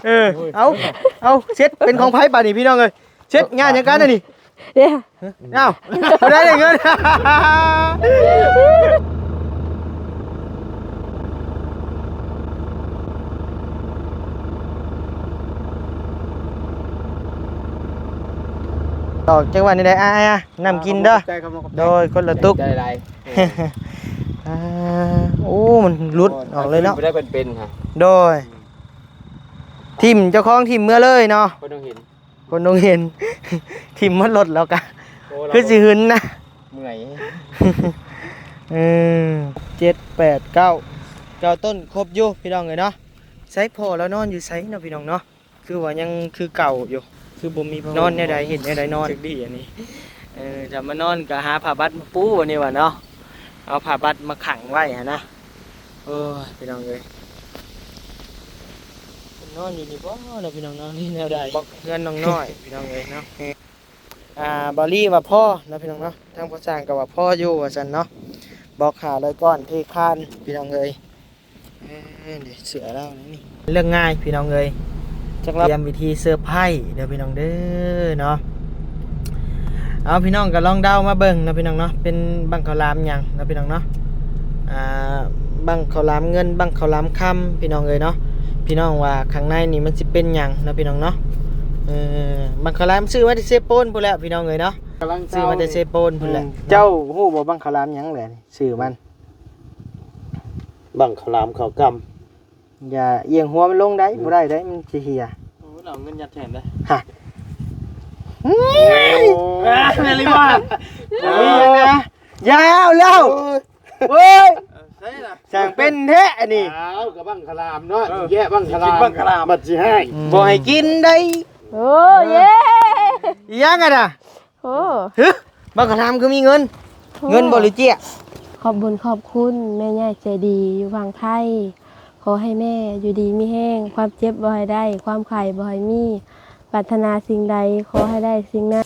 ເອີ ເອົາ ເອົາ ເຊັດເປັນຂອງໃຜບາດນີ້ພີ່ນ້ອງເອີຍ? ເຊັດງານຫຍັງກັນອັນນີ້? ເດ້ ເອົ້າ ຜູ້ໃດໄດ້ເງິນ? ອອກຈັກວັນນີ້ໄດ້ ອ້າຍ ນ້ຳກິນເດີ. ຂອບໃຈ ຂອບໃຈ ໂດຍ ຄົນລະຕຸກ ໃຈຫຼາຍ. ອ່າ ໂອ້ ມັນຫຼຸດອອກເລີຍເນາະ. ໄດ້ເພິ່ນເປັນ ໂດຍ ຖິ້ມ ເຈົ້າຂອງຖິ້ມເມືອເລີຍເນາະ. ຄົນດວງເຫັນ ຄົນດວງເຫັນ ຖິ້ມໝົດລົດແລ້ວກະ ໂອ້ ຄືຊິຫຶນນະ ເມື່ອຍ. ເອີ ເຈັດ ແປດ ເກົ້າ ເກົ້າຕົ້ນ ຄົບຢູ່ພີ່ນ້ອງເອີຍເນາະ. ໃສພໍ່ລາວນອນຢູ່ໃສເນາະພີ່ນ້ອງເນາະ? ຄືວ່າຍັງຄືເກົ່າຢູ່ ຄືບໍ່ມີ ນອນແນວໃດ ເຮັດແນວໃດນອນ ຈັກດີອັນນີ້. ເອີ ຖ້າມານອນກໍຫາຜ້າບັດມາປູ ອັນນີ້ວ່າເນາະ ເອົາຜ້າບັດມາຂັງໄວ້ຫັ້ນນະ. ໂອ້ຍ ພີ່ນ້ອງເອີຍ ເພິ່ນນອນຢູ່ນີ້ບໍ່ເນາະ ພີ່ນ້ອງເນາະ ຫຼືແນວໃດ? ບອກເຮືອນນ້ອງນ້ອຍ ພີ່ນ້ອງເອີຍເນາະ. ອ່າ ບ່າວລີວ່າພໍເນາະ ພີ່ນ້ອງເນາະ ທາງພໍ່ຊ່າງກໍວ່າພໍຢູ່ວ່າຊັ້ນເນາະ. ບອກຫ້າຮ້ອຍກ້ອນ ເທຄານ ພີ່ນ້ອງເອີຍ. ເອີ ເສື້ອລາວນີ້ ເລື່ອງງ່າຍພີ່ນ້ອງເອີຍ. ຈັກລະ ຕຽມວິທີເຊີໄພເດີພີ່ນ້ອງເດີເນາະ. ເອົາ ພີ່ນ້ອງກໍລອງເດົາມາເບິ່ງເນາະ ພີ່ນ້ອງເນາະ ເປັນບັ້ງເຂົ້າຫຼາມຫຍັງເນາະ ພີ່ນ້ອງເນາະ. ອ່າ ບັ້ງເຂົ້າຫຼາມເງິນ ບັ້ງເຂົ້າຫຼາມຄຳ ພີ່ນ້ອງເອີຍເນາະ. ພີ່ນ້ອງວ່າຂ້າງໃນນີ້ມັນຊິເປັນຫຍັງເນາະ ພີ່ນ້ອງເນາະ. ເອີ ບັ້ງເຂົ້າຫຼາມຊື້ມາແຕ່ເຊໂປນພຸ້ນແຫຼະ ພີ່ນ້ອງເອີຍເນາະ ຊື້ມາແຕ່ເຊໂປນພຸ້ນແຫຼະ. ເຈົ້າຮູ້ບໍ່ບັ້ງເຂົ້າຫຼາມຫຍັງແຫຼະ ຊື່ມັນ? ບັ້ງເຂົ້າຫຼາມເຂົ້າກຳ. ຢ່າອຽງຫົວມັນລົງໄດ໋ ອືມ ບໍ່ໄດ້ໄດ໋ ມັນຊິເຫ່ຍ. ໂອ້ ເອົາເງິນຍັດແທນໄດ໋ ຮະ. ໂອ້ ແມ່ນອີ່ຫວ່າ ໂອ້ຍ ນະ ຢ່າເອົາແລ້ວ. ໂອ້ຍ ເອີ ໃຊ່ລະ ຊ່າງເປັນແທ້ອັນນີ້. ອ້າວ ກະບັ້ງເຂົ້າຫຼາມເນາະ ເອີ ແຍະບັ້ງເຂົ້າຫຼາມ ບັ້ງເຂົ້າຫຼາມ ບັດຊິໃຫ້ ອືມ ບໍ່ໃຫ້ກິນໄດ໋. ໂອ້ ເອີ ເຢ້ ອີ່ຫຍັງຫັ້ນນະ? ໂອ້ ຮຶ ບັກກະທຳຄືມີເງິນ ໂອ້ ເງິນບໍ່ຫຼືເຈ້ຍ? ຂອບບຸນຂອບຄຸນແມ່ໃຫຍ່ໃຈດີຢູ່ຝັ່ງໄທ. ຂໍໃຫ້ແມ່ຢູ່ດີມີແຮງ, ຄວາມເຈັບບໍ່ໃຫ້ໄດ້, ຄວາມໄຂ້ບໍ່ໃຫ້ມີ, ປາດຖະໜາສິ່ງໃດຂໍໃຫ້ໄດ້ສິ່ງນັ້ນ.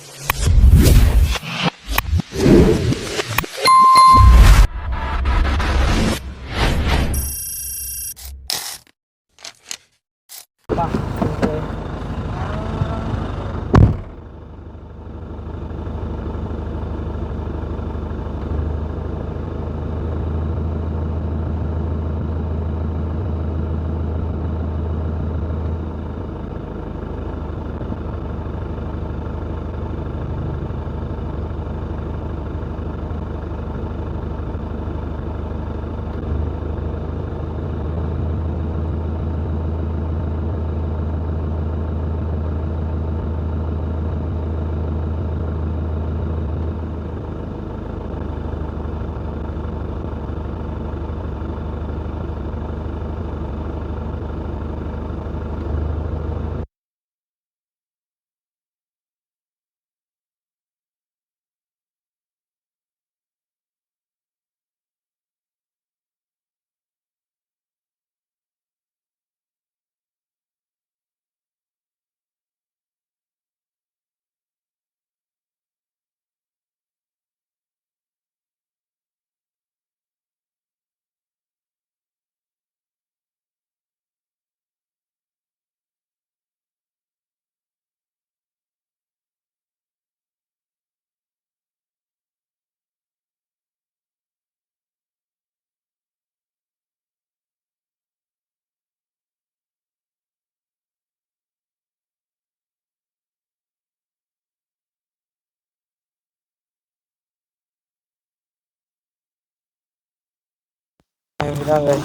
ພີ່ນ້ອງເອີຍ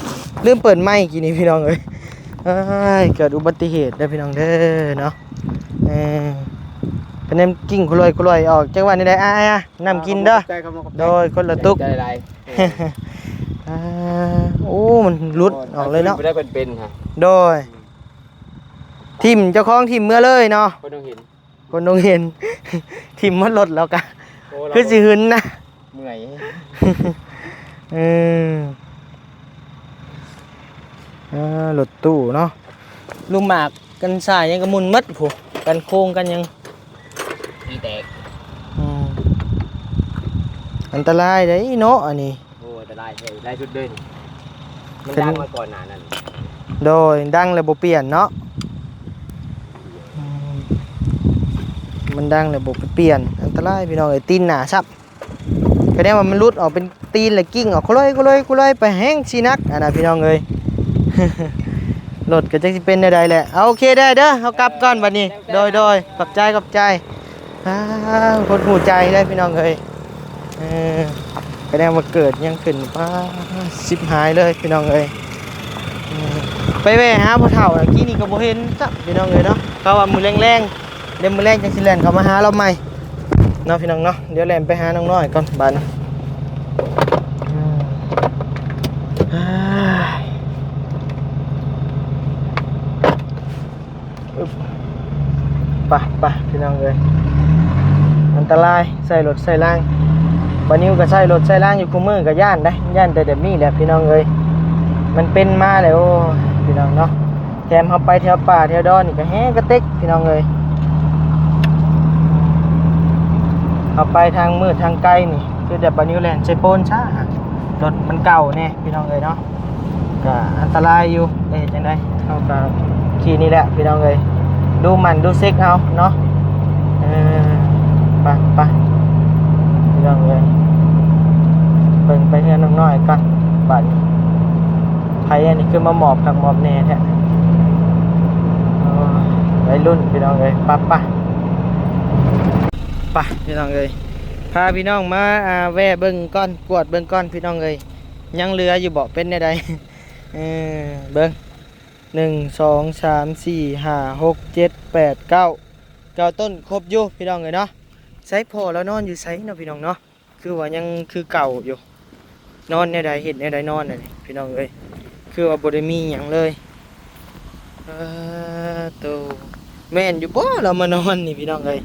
ລືມເປີດໄມກີ້ນີ້ພີ່ນ້ອງເອີຍ. ເອີຍ ເກີດອຸບັດຕິເຫດເດີພີ່ນ້ອງເດີເນາະ. ເອີ ຄະແນນກິ້ງຄຸລອຍໆ ອອກ ຈັກວ່າແນວໃດ ອາຍ ອາ ນ້ຳກິນເດີ. ຂອບໃຈ ຂອບໃຈ ໂດຍ ຄົນລະຕຸກ ໃຈຫຼາຍ. ອ່າ ໂອ້ ມັນຫຼຸດອອກເລີຍເນາະ. ໂດຍ ຖິ້ມ ເຈົ້າຂອງຖິ້ມເມືອເລີຍເນາະ. ຄົນດວງເຫັນ ຄົນດວງເຫັນ ຖິ້ມໝົດລົດແລ້ວກະ ໂອ້ ຄືຊິຫຶນນະ ເມື່ອຍ. ເອີ ເອີ ລົດຕູ້ເນາະ ລູກໝາກກັນຊາຫຍັງກະໝຸ່ນໝົດພຸ້ນ ກັນໂຄງກັນຫຍັງ ທີ່ແຕກ. ອືມ ອັນຕະລາຍເດ້ເນາະ ອັນນີ້. ໂອ້ ອັນຕະລາຍແທ້ ຫຼາຍສຸດເລີຍນີ້ ມັນດັງມາກ່ອນໜ້ານັ້ນ. ໂດຍ ດັງແລ້ວບໍ່ປ່ຽນເນາະ. ອືມ ມັນດັງແລ້ວບໍ່ໄປປ່ຽນ ອັນຕະລາຍພີ່ນ້ອງເອີຍ. ຕີນໜ້າຊ້ຳ ກະແນວວ່າມັນຫຼຸດອອກເປັນຕີນ ແລ້ວກິ້ງອອກໂຄລອຍໆໆ ໄປແຮງຊິໜັກຫັ້ນນະພີ່ນ້ອງເອີຍ. ລົດກະຈັກຊິເປັນແນວໃດແຫຼະ. ເອົາ ໂອເຄ ໄດ້ເດີ ເຮົາກັບກ່ອນບັດນີ້. ໂດຍໆ ຂອບໃຈ ຂອບໃຈ. ອາ ຄົນຮູ້ໃຈເດ້ພີ່ນ້ອງເອີຍ. ເອີ ກະແນວວ່າເກີດຫຍັງຂຶ້ນ ປາ ຊິບຫາຍເລີຍພີ່ນ້ອງເອີຍ. ເອີ ໄປແວ່ຫາພໍ່ເຖົ້ານະ ກີ້ນີ້ກະບໍ່ເຫັນຊ້ຳພີ່ນ້ອງເອີຍເນາະ. ເຂົາວ່າມື້ແລງໆ ດຽວມື້ແລງຈັ່ງຊິແລ່ນເຂົ້າມາຫາລາວໃໝ່ເນາະພີ່ນ້ອງເນາະ. ດຽວແລ່ນໄປຫານ້ອງນ້ອຍກ່ອນບາດນີ້. ອາ ອາ ອຶບ ໄປ ໄປພີ່ນ້ອງເອີຍ. ອັນຕະລາຍ ໃຊ້ລົດໃຊ້ລາງ ບານິວກະໃຊ້ລົດໃຊ້ລາງຢູ່ຄູ່ມື້ ກະຢ້ານໄດ໋ ຢ້ານແຕ່ແບບນີ້ແຫຼະພີ່ນ້ອງເອີຍ. ມັນເປັນມາແລ້ວ ໂອ້ຍ ພີ່ນ້ອງເນາະ. ແຖມເຮົາໄປແຖວປ່າແຖວດອນນີ້ກະແຮງກະເຕັກພີ່ນ້ອງເອີຍ. ເຮົາໄປທາງມືດທາງໄກນີ້ ຄືແບບບານິວແລ່ນໃສ່ໂປນຊະ ລົດມັນເກົ່າແດ່ພີ່ນ້ອງເອີຍເນາະ. ກະອັນຕະລາຍຢູ່ ແຕ່ເຮັດຈັ່ງໃດ ເຮົາກະຂີ່ນີ້ແຫຼະພີ່ນ້ອງເອີຍ. ດູໝັ່ນດູເຊັກເຮົາເນາະ. ເອີ ໄປ ໄປ ພີ່ນ້ອງເອີຍ. ເບິ່ງໄປເຮືອນນ້ອງນ້ອຍກ່ອນບາດນີ້. ໃຜອັນນີ້ຄືມາໝອບຄັກໝອບແນ່ແທ້. ໂອ້ຍ ໄວລຸ້ນພີ່ນ້ອງເອີຍ. ປະ ປະ ປະພີ່ນ້ອງເອີຍ. ພາພີ່ນ້ອງມາ ອາ ແວ່ເບິ່ງກ່ອນ ກວດເບິ່ງກ່ອນພີ່ນ້ອງເອີຍ. ຍັງເຫຼືອຢູ່ບໍ່ ເປັນແນວໃດ? ເອີ ເບິ່ງ ໜຶ່ງ ສອງ ສາມ ສີ່ ຫ້າ ຫົກ ເຈັດ ແປດ ເກົ້າ ເກົ້າຕົ້ນ ຄົບຢູ່ພີ່ນ້ອງເອີຍເນາະ. ໃສພໍ່ລາວນອນຢູ່ໃສເນາະພີ່ນ້ອງເນາະ? ຄືວ່າຍັງຄືເກົ່າຢູ່. ນອນແນວໃດ ເຮັດແນວໃດນອນອັນນີ້ພີ່ນ້ອງເອີຍ. ຄືວ່າບໍ່ໄດ້ມີຫຍັງເລີຍ. ເອີ ໂຕ ແມ່ນຢູ່ບໍ່ລາວມານອນນີ້ພີ່ນ້ອງເອີຍ?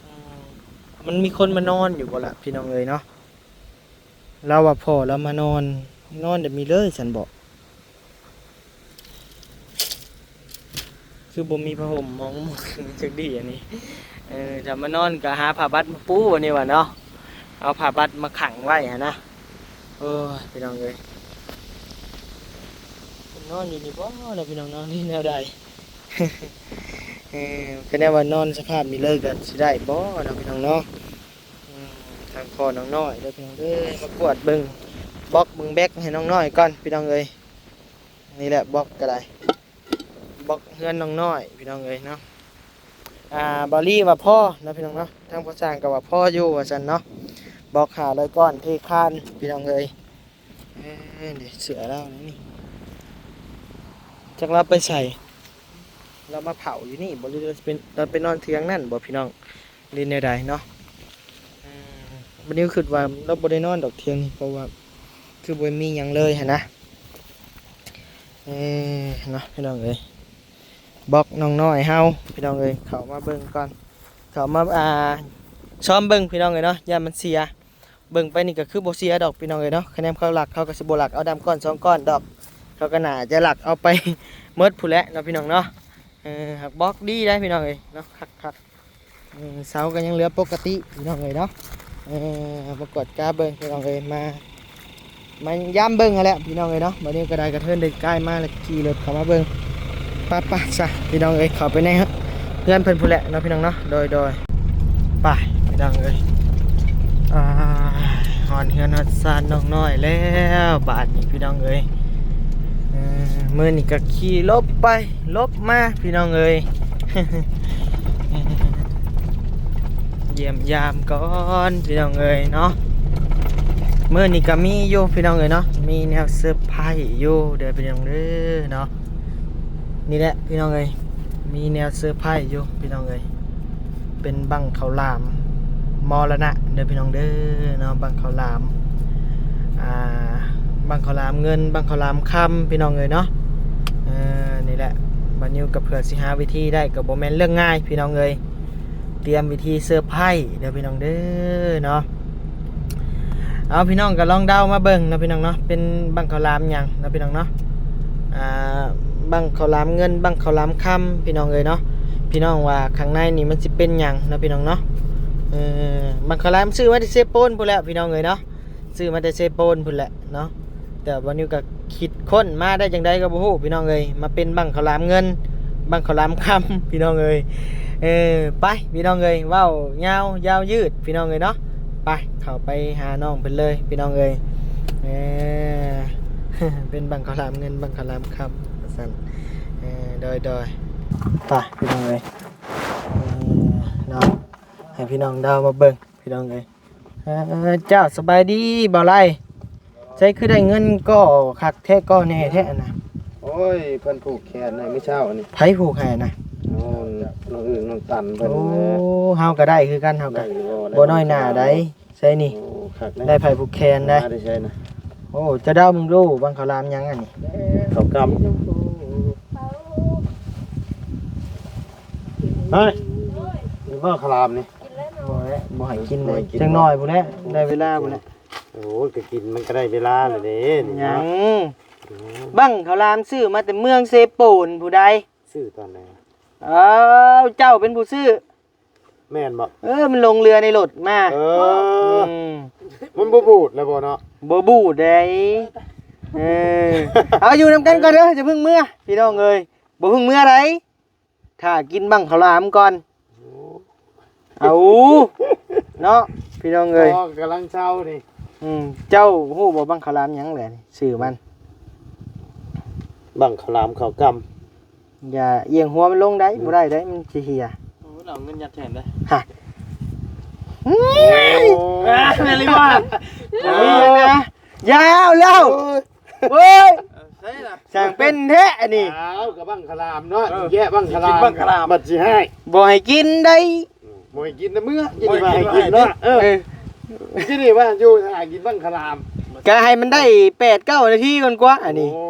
ອືມ ມັນມີຄົນມານອນຢູ່ບໍ່ລະພີ່ນ້ອງເອີຍເນາະ? ລາວວ່າພໍ່ລາວມານອນ ນອນແບບນີ້ເລີຍຊັ້ນເບາະ? ຄືບໍ່ມີຜ້າຫົ່ມໝອງມຸງຈັກດີ້ອັນນີ້. ເອີ ຖ້າມານອນກະຫາຜ້າບັດມາປູອັນນີ້ວ່າເນາະ. ເອົາຜ້າບັດມາຂັງໄວ້ຫັ້ນນະ. ໂອ້ຍ ພີ່ນ້ອງເອີຍ ນອນຢູ່ນີ້ບໍ່ເນາະພີ່ນ້ອງເນາະ ຫຼືແນວໃດ? ເອີ ກະແນວວ່ານອນສະພາບນີ້ເລີຍກະຊິໄດ້ບໍ່ເນາະພີ່ນ້ອງເນາະ? ອືມ ທາງພໍ່ນ້ອງນ້ອຍເດີພີ່ນ້ອງເດີ ມາກວດເບິ່ງ ບລັອກເບິ່ງແບັກໃຫ້ນ້ອງນ້ອຍກ່ອນພີ່ນ້ອງເອີຍ. ນີ້ແຫຼະ ບລັອກກະໄດ້ ບລັອກເຮືອນນ້ອງນ້ອຍພີ່ນ້ອງເອີຍເນາະ. ອ່າ ບາວລີວ່າພໍເນາະພີ່ນ້ອງເນາະ ທາງພໍ່ຊ່າງກະວ່າພໍຢູ່ວ່າຊັ້ນເນາະ. ບລັອກຫ້າຮ້ອຍກ້ອນ ເທຄານພີ່ນ້ອງເອີຍ. ເອີ ເດ ເສື້ອລາວນີ້ ຈັກລາວໄປໃສ? ລາວມາເຝົ້າຢູ່ນີ້ບໍ່ ຫຼືເປັນ ລາວໄປນອນເຖິງນັ້ນບໍ່ພີ່ນ້ອງ ຫຼືແນວໃດເນາະ? ອືມ ບາດນີ້ຄິດວ່າລາວບໍ່ໄດ້ນອນດອກເຖິງນີ້ ເພາະວ່າຄືບໍ່ມີຫຍັງເລີຍຫັ້ນນະ. ເອີ ເນາະພີ່ນ້ອງເອີຍ ບລັອກນ້ອງນ້ອຍເຮົາພີ່ນ້ອງເອີຍ. ເຂົ້າມາເບິ່ງກ່ອນ ເຂົ້າມາ ອ່າ ຊອມເບິ່ງພີ່ນ້ອງເອີຍເນາະ ຢ້ານມັນເສຍ. ເບິ່ງໄປນີ້ກະຄືບໍ່ເສຍດອກພີ່ນ້ອງເອີຍເນາະ. ຄະແນນເຂົາລັກ ເຂົາກະຊິບໍ່ລັກເອົາດຳກ້ອນສອງກ້ອນດອກ ເຂົາກະໜ້າຈະລັກເອົາໄປໝົດພຸ້ນແຫຼະເນາະພີ່ນ້ອງເນາະ. ເອີ ຫາກບລັອກດີໄດ໋ພີ່ນ້ອງເອີຍເນາະ ຄັກໆ. ເອີ ເສົາກະຍັງເຫຼືອປົກກະຕິພີ່ນ້ອງເອີຍເນາະ. ເອີ ມາກວດກາເບິ່ງພີ່ນ້ອງເອີຍ ມາ ມາຢາມເບິ່ງຫັ້ນແຫຼະພີ່ນ້ອງເອີຍເນາະ. ບາດນີ້ກະໄດ້ກະເທີນໄດ້ກາຍມາ ແລ້ວຂີ່ລົດເຂົ້າມາເບິ່ງ. ປະ ປະຊະພີ່ນ້ອງເອີຍ ເຂົ້າໄປໃນເຮືອນເພິ່ນພຸ້ນແຫຼະເນາະພີ່ນ້ອງເນາະ. ໂດຍ ໂດຍ ໄປພີ່ນ້ອງເອີຍ. ອ່າ ຮອດເຮືອນຮອດຊານນ້ອງນ້ອຍແລ້ວບາດນີ້ພີ່ນ້ອງເອີຍ. ເອີ ມື້ນີ້ກະຂີ່ຫຼົບໄປຫຼົບມາພີ່ນ້ອງເອີຍ ຢ້ຽມຢາມກ່ອນພີ່ນ້ອງເອີຍເນາະ. ມື້ນີ້ກະມີຢູ່ພີ່ນ້ອງເອີຍເນາະ ມີແນວເຊີໄພຢູ່ເດີພີ່ນ້ອງເດີເນາະ. ນີ້ແຫຼະພີ່ນ້ອງເອີຍ ມີແນວເຊີໄພຢູ່ພີ່ນ້ອງເອີຍ. ເປັນບັ້ງເຂົ້າຫຼາມມໍລະນະເດີພີ່ນ້ອງເດີເນາະ ບັ້ງເຂົ້າຫຼາມ ອ່າ ບັ້ງເຂົ້າຫຼາມເງິນ ບັ້ງເຂົ້າຫຼາມຄຳພີ່ນ້ອງເອີຍເນາະ. ເອີ ນີ້ແຫຼະ ບາດນີ້ກະເພື່ອຊິຫາວິທີໄດ້ກະບໍ່ແມ່ນເລື່ອງງ່າຍພີ່ນ້ອງເອີຍ. ຕຽມວິທີເຊີໄພເດີພີ່ນ້ອງເດີເນາະ. ເອົາ ພີ່ນ້ອງກະລອງເດົາມາເບິ່ງເນາະພີ່ນ້ອງເນາະ ເປັນບັ້ງເຂົ້າຫຼາມຫຍັງເນາະພີ່ນ້ອງເນາະ. ອ່າ ບັ້ງເຂົ້າຫຼາມເງິນ ບັ້ງເຂົ້າຫຼາມຄຳພີ່ນ້ອງເອີຍເນາະ. ພີ່ນ້ອງວ່າຂ້າງໃນນີ້ມັນຊິເປັນຫຍັງເນາະພີ່ນ້ອງເນາະ. ເອີ ບັ້ງເຂົ້າຫຼາມຊື້ມາແຕ່ເຊໂປນພຸ້ນແຫຼະພີ່ນ້ອງເອີຍເນາະ ຊື້ມາແຕ່ເຊໂປນພຸ້ນແຫຼະເນາະ. ແຕ່ບ່າວນິວກໍຄິດຄົ້ນມາໄດ້ຈັ່ງໃດກໍບໍ່ຮູ້ພີ່ນ້ອງເອີຍ ມາເປັນບັ້ງເຂົ້າຫຼາມເງິນ ບັ້ງເຂົ້າຫຼາມຄຳພີ່ນ້ອງເອີຍ. ເອີ ໄປພີ່ນ້ອງເອີຍ ເວົ້າຍາວ ຍາວຍືດພີ່ນ້ອງເອີຍເນາະ. ໄປ ເຂົ້າໄປຫານ້ອງເພິ່ນເລີຍພີ່ນ້ອງເອີຍ. ເອີ ເປັນບັ້ງເຂົ້າຫຼາມເງິນ ບັ້ງເຂົ້າຫຼາມຄຳວ່າຊັ້ນ. ເອີ ໂດຍໆ ໄປພີ່ນ້ອງເອີຍ. ເອີ ເນາະ ໃຫ້ພີ່ນ້ອງດາວມາເບິ່ງພີ່ນ້ອງເອີຍ. ເອີ ເຈົ້າ ສະບາຍດີບ່າວໄລ. ໃສຄືໄດ້ເງິນກໍຄັກແທ້ກໍແນ່ແທ້ນະ? ໂອ້ຍ ເພິ່ນຜູກແຂນໃຫ້ມື້ເຊົ້ານີ້. ໃຜຜູກໃຫ້ນະ? ໂອ້ ນ້ອງອຶ່ງນ້ອງຕັນເພິ່ນ. ໂອ້ ເຮົາກໍໄດ້ຄືກັນ ເຮົາກໍ ໄດ້ຢູ່ບໍ່ ບໍ່ນ້ອຍໜ້າໃດ. ໃສນີ້? ໂອ້ ຄັກນະ ໄດ້ໃຜຜູກແຂນໃດ? ມາແຕ່ໃສນະ? ໂອ້ ເຈົ້າດາວເບິ່ງດູ ບັ້ງເຂົ້າຫຼາມຫຍັງອັນນີ້? ເຂົ້າກຳ. ເຮີ້ຍ ນີ້ບໍ່ເຂົ້າຫຼາມນີ້? ບໍ່ແຫຼະ ບໍ່ໃຫ້ກິນເລີຍ ບໍ່ໃຫ້ກິນ ຈັກໜ້ອຍພຸ້ນແຫຼະ ໄດ້ເວລາພຸ້ນແຫຼະ. ໂອ້ຍ ກໍກິນມັນກໍໄດ້ເວລາແລ້ວເດ້ ນີ້ເນາະ. ຫຍັງ? ບັ້ງເຂົ້າຫຼາມຊື້ມາແຕ່ເມືອງເຊໂປນພຸ້ນໃດ໋. ຊື້ຕອນໃດ? ເອີ ເຈົ້າເປັນຜູ້ຊື້. ແມ່ນບໍ່? ເອີ ມັນລົງເຮືອໃນລົດມາ. ເອີ ອືມ ມັນບໍ່ບູດແລ້ວບໍ່ເນາະ? ບໍ່ບູດໃດ໋. ເອີ ເອົາ ຢູ່ນຳກັນກ່ອນເດີ ຢ່າເພິ່ງເມືອ ພີ່ນ້ອງເອີຍ ບໍ່ເພິ່ງເມືອໃດ໋. ຖ້າກິນບັ້ງເຂົ້າຫຼາມກ່ອນ. ໂອ້ ເອົາ ເນາະ ພີ່ນ້ອງເອີຍ ກຳລັງເຊົານີ້. ອືມ ເຈົ້າຮູ້ບໍ່ບັ້ງເຂົ້າຫຼາມຫຍັງແຫຼະ ຊື່ມັນ? ບັ້ງເຂົ້າຫຼາມເຂົ້າກຳ. ຢ່າອຽງຫົວມັນລົງໄດ໋. ອືມ ບໍ່ໄດ້ໄດ໋ ມັນຊິເຫ່ຍ. ໂອ້ ເອົາເງິນຍັດແທນເດ້. ຮະ ໂອ້ ແມ່ນອີ່ຫວ່າ. ໂອ້ຍ ຢ່າເອົາແລ້ວ. ໂອ້ຍ ເອີຍ ໃຊ່ລະ ຊ່າງເປັນແທ້ອັນນີ້. ອ້າວ ກະບັ້ງຂະລາມເນາະ. ເອີ ແກະບັ້ງຂະລາມ ບັ້ງຂະລາມ ບັດຊິໃຫ້ ບໍ່ໃຫ້ກິນໄດ໋. ອືມ ບໍ່ໃຫ້ກິນນະເມືອ ກິນ ບໍ່ໃຫ້ກິນ ບໍ່ໃຫ້ກິນເນາະ. ເອີ ເອີ ກິນນີ້ວ່າຢູ່ຫາກິນບັ້ງຂະລາມ ກະໃຫ້ມັນໄດ້ແປດເກົ້ານາທີກ່ອນກວ່າອັນນີ້. ໂອ້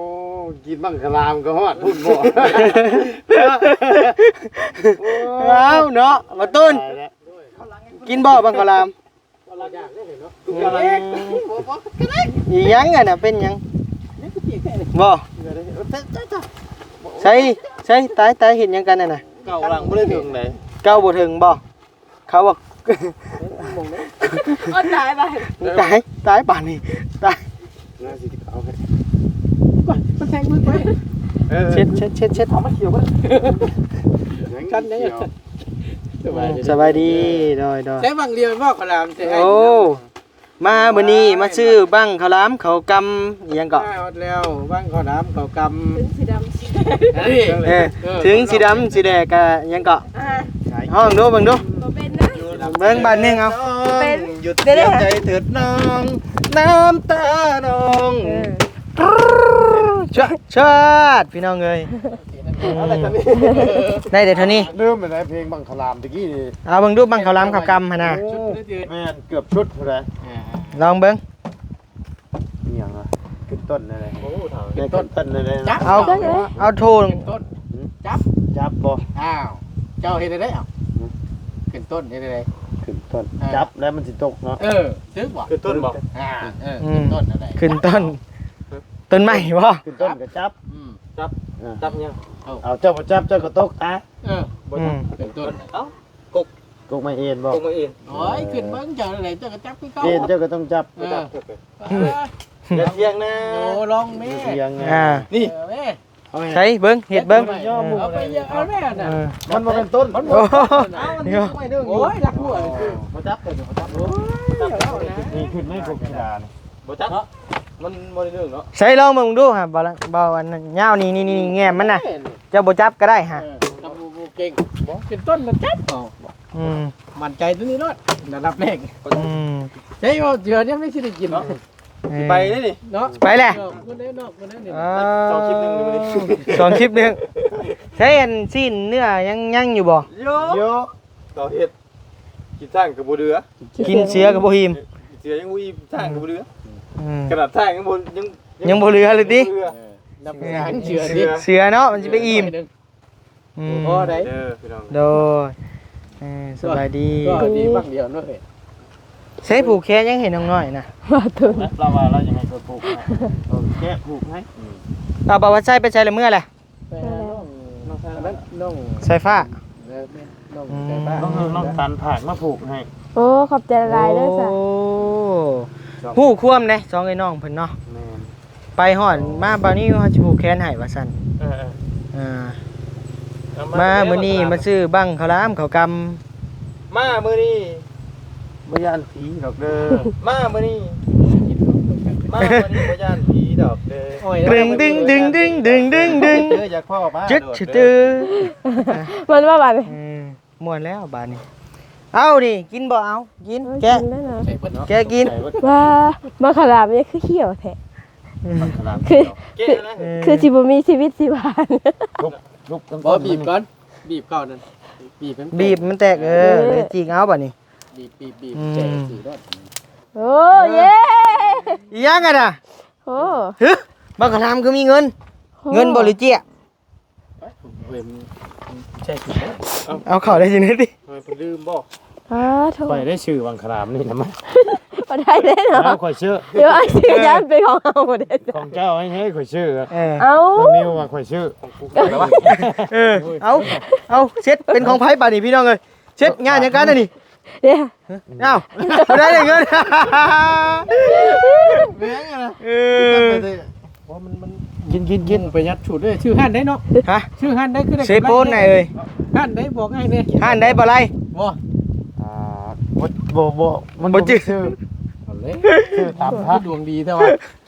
ກິນບັ້ງຂະລາມກະຮອດພຸ້ນບໍ່? ໂອ້ ອ້າວເນາະ ບໍ່ຕຸນ ຕາຍແລ້ວ ກິນບໍ່ບັ້ງຂະລາມ? ອືມ ອີຫຍັງອັນນະ ເປັນຫຍັງ? ບໍ່ ໃສ່ ໃສ່ ຕາຍ ຕາຍ ເຮັດຫຍັງກັນຫັ້ນນະ? ເກົ້າຫຼັງບໍ່ໄດ້ເຖິງໃດ ເກົ້າບໍ່ເຖິງບໍ່? ເຂົາວ່າ ໂອ້ ຕາຍບາດ ຕາຍ ຕາຍປານນີ້ ຕາຍ. ໜ້າຊິເອົາໃຫ້ ມັນແທງມືໄປ. ເອີ ເຊັດ ເຊັດ ເຊັດ ເຊັດ ເອົາມາຂຽວກັນ ກັນໄດ້. ສະບາຍດີ ສະບາຍດີ ໂດຍ ໂດຍ ໃຊ້ບັ້ງດຽວບໍ່ ຂະລາມໃຊ້. ໂອ້ ມາມື້ນີ້ມາຊື້ບັ້ງເຂົ້າຫຼາມເຂົ້າກຳ ອີຫຍັງເກາະ? ມາຮອດແລ້ວ ບັ້ງເຂົ້າຫຼາມເຂົ້າກຳ ເຖິງສີດຳສີແດງ. ເອີ ເອີ ເຖິງສີດຳສີແດງກະຫຍັງເກາະ? ອ່າ ຮ້ອງດູ ເບິ່ງດູ ບໍ່ເປັນນະ ເບິ່ງບາດໜຶ່ງເອົາ. ເປັນ ຢຸດ ດຽວ ສຽຍໃຈເຖີດນ້ອງ ນ້ຳຕານ້ອງ ເອີ ຊາດ ຊາດ ພີ່ນ້ອງເອີຍ. ອືມ ໄດ້ແຕ່ເທົ່ານີ້ ລືມໄປແລ້ວເພງບັ້ງເຂົ້າຫຼາມຕະກີ້ນີ້. ເອົາເບິ່ງດູບັ້ງເຂົ້າຫຼາມເຂົ້າກຳຫັ້ນນະ. ໂອ້ ແມ່ນເກືອບຊຸດພຸ້ນແຫຼະ. ອ່າ ລອງເບິ່ງ ອີຫຍັງວະ? ຂຶ້ນຕົ້ນໄດ້ເລີຍ. ໂອ້ ເຖົ້າ ຂຶ້ນຕົ້ນໄດ້ເລີຍ. ເອົາ ເອົາໂທນ ຂຶ້ນຕົ້ນ ຫືມ? ຈັບ ຈັບບໍ່? ອ້າວ ເຈົ້າເຮັດໄດ້ເອົາ. ຫືມ? ຂຶ້ນຕົ້ນເຮັດໄດ້? ຂຶ້ນຕົ້ນ ເອີ ຈັບແລ້ວມັນຊິຕົກເນາະ. ເອີ ຖືກບໍ່? ຂຶ້ນຕົ້ນບໍ່? ອ່າ ເອີ ອືມ ຂຶ້ນຕົ້ນໄດ້. ຂຶ້ນຕົ້ນ ຕົ້ນໄມ້ບໍ່? ຂຶ້ນຕົ້ນກໍຈັບ. ອືມ ຈັບ ເອີ ຈັບຫຍັງ? ເອົາ ເຈົ້າບໍ່ຈັບເຈົ້າກໍຕົກຕາຍ. ເອີ ບໍ່ຈັບ ອືມ ຂຶ້ນຕົ້ນ. ເອົ້າ ກົກ ກົກໄມ້ເອັນບໍ່? ກົກໄມ້ເອັນ. ໂອ້ຍ ຂຶ້ນເບິ່ງເຈົ້າໄດ້ ເຈົ້າກໍຈັບຄືເກົ່າ. ເອັນເຈົ້າກໍຕ້ອງຈັບ. ເອີ ບໍ່ຈັບ. ຢ່າຖຽງນະ. ໂອ້ ລອງແມ້ ຢ່າຖຽງນະ. ອ່າ ນີ້ ເອີ ແມ້ ໃສ່ເບິ່ງ ເຮັດເບິ່ງ. ເອົາໄປ ເອົາແມ່ນະ. ເອີ ມັນບໍ່ແມ່ນຕົ້ນ ມັນບໍ່. ໂອ້ ໂອ້ຍ ລັກຫົວ. ບໍ່ຈັບ ບໍ່ຈັບ. ໂອ້ຍ ນີ້ຂຶ້ນໄມ້ກົກກິລານີ້. ບໍ່ຈັບ ມັນບໍ່ໄດ້ເລື່ອງເນາະ. ໃສ່ລອງເບິ່ງດູຫາ ບໍ່ລະ ບໍ່ອັນຍາວນີ້ ນີ້ ນີ້ ແງມມັນນະ. ເຈົ້າບໍ່ຈັບກໍໄດ້ຫາ. ເອີ ຈັບບໍ່ ບໍ່ເກັ່ງ. ບໍ່ ຂຶ້ນຕົ້ນລະຈັບເອົາ. ອືມ ໝັ້ນໃຈຕົວນີ້ໂລດ ລະດັບແຮກ. ອືມ ໃຊ່ບໍ່ ເຈື່ອຍັງໄດ້ຊິໄດ້ກິນເນາະ. ເອີ ຊິໄປເດ້ນີ້ເນາະ. ໄປແຫຼະ ອອກພຸ້ນເດ້ ນອກພຸ້ນເດ້ນີ້. ເອີ ສອງຄລິບໜຶ່ງ ສອງຄລິບໜຶ່ງ. ໃຊ້ອັນຊີ້ນເນື້ອຍັງ ຍັງຢູ່ບໍ່? ໂຍ ໂຍ ເຂົາເຮັດ ກິນຊ້າງກໍບໍ່ເຫຼືອ ກິນເສືອກໍບໍ່ອີ່ມ ກິນເສືອຍັງບໍ່ອີ່ມ ຊ້າງກໍບໍ່ເຫຼືອ. ອືມ ຂະໜາດຊ້າງຍັງບໍ່ ຍັງ ຍັງບໍ່ເຫຼືອເລີຍຕິ? ບໍ່ເຫຼືອ. ເອີ ນັບເສືອ ເສືອເນາະ ມັນຊິໄປອີ່ມ. ອືມ ພໍໄດ້ເດີພີ່ນ້ອງ. ໂດຍ ເອີ ສະບາຍດີ. ກໍດີບັ້ງດຽວເນາະ. ໃຊ້ຜູກແຂນຍັງເຫັນນ້ອງນ້ອຍນະ. ລາວວ່າລາວຢາກໃຫ້ຂ້ອຍຜູກໃຫ້ ເອີ ແກະຜູກໃຫ້. ອືມ ເອົາ ບໍ່ວ່າໃຊ້ໄປໃຊ້ລະເມືອແຫຼະ. ແມ່ນແລ້ວ ນ້ອງ ນ້ອງ ອັນນັ້ນນ້ອງສາຍຟ້າ. ເອີ ແມ່ນ ນ້ອງ ອືມ ສາຍຟ້າ ນ້ອງ ນ້ອງຕັນຝາກມາຜູກໃຫ້. ໂອ້ ຂອບໃຈຫຼາຍໆເດີສະ. ໂອ້ ສອງ ຮູ້ຄວາມເດ້ ສອງເອື້ອຍນ້ອງເພິ່ນເນາະ. ແມ່ນ ໄປຮອດມາບ່າວນິວ ເຮົາຊິຜູກແຂນໃຫ້ວ່າຊັ້ນ. ເອີໆ ເອີ ເອົາມາ ມາມື້ນີ້ ມາຊື້ບັ້ງເຂົ້າຫຼາມເຂົ້າກຳ. ມາມື້ນີ້ບໍ່ຢ້ານຜີດອກເດີ ມາມື້ນີ້ ມາມື້ນີ້ບໍ່ຢ້ານຜີດອກເດີ. ດຶງ ດຶງ ດຶງ ເດີ ຢາກພໍ້ມາໂລດເດີ. ມັນວ່າບາດນີ້ ເອີ ມ່ວນແລ້ວບາດນີ້. ເອົານີ້ ກິນບໍ່? ເອົາ ກິນ ເອີ ແກະ ກິນໄດ້ນະ ແກະກິນ. ວ່າບັ້ງເຂົ້າຫຼາມນີ້ຄືຂຽວແທ້. ອືມ ບັ້ງເຂົ້າຫຼາມ ຄື ແກະ ຄື ເອີ ຄືຊິບໍ່ມີຊີວິດຊີວາ. ລຸກ ລຸກ ບໍ່ ບີບກ່ອນ ບີບເຂົ້ານັ້ນ ບີບໃຫ້ມັນແຕກ ບີບມັນແຕກ. ເອີ ເອີ ເລີຍຈີກເອົາບາດນີ້ ບີບ ບີບ ບີບ ອືມ ແຈະຊື່ໂລດ. ໂອ້ ເອີ ເຢ້ ອີຫຍັງຫັ້ນນະ? ໂອ້ ຮຶ ບັ້ງເຂົ້າຫຼາມຄືມີເງິນ. ໂອ້ ເງິນບໍ່ ຫຼືເຈ້ຍ? ເອົາເຂົ້າໄດ້ຈັ່ງໃດຕິ? ເພິ່ນລືມບໍ່? ອ້າໂທ້ ຂ້ອຍໄດ້ຊື້ບັ້ງເຂົ້າຫຼາມນີ້ນຳມາ. ບໍ່ໄດ້ເດ້ເນາະ ເອົາ ຂ້ອຍຊື້ ດຽວອ້າຍຊື້ ເອີ ຢ້ານເປັນຂອງເຮົາບໍ່ໄດ້ ຂອງເຈົ້າໃຫ້ ໃຫ້ຂ້ອຍຊື້. ເອີ ເອົາ ນ້ອງນິວວ່າຂ້ອຍຊື້. ເອີ ເອົາ ເອົາ ເຊັດ ເປັນຂອງໃຜບາດນີ້ ພີ່ນ້ອງເອີຍ? ເຊັດ ງານຫຍັງກັນອັນນີ້? ເດ້ ເອົ້າ ບໍ່ໄດ້ເງິນ ແມ່ນຫຍັງນະ? ເອີ ໂອ້ ມັນ ມັນ ກິນ ກິນ ກິນ ປະຢັດສຸດເລີຍ. ຊື້ຮ້ານໃດເນາະ? ຮະ ຊື້ຮ້ານໃດຄືໄດ້ ເຊໂປນໃດເອີຍ? ຮ້ານໃດບອກໃຫ້ແດ່. ຮ້ານໃດບໍ່ໄລ່? ບໍ່ ອ່າ ບໍ່ ບໍ່ ບໍ່ ມັນບໍ່ຈື່ ບໍ່ມີຊື່. ເອົາເລີຍ ຊື້ຕາມພະ ດວງດີແທ້ວ່າ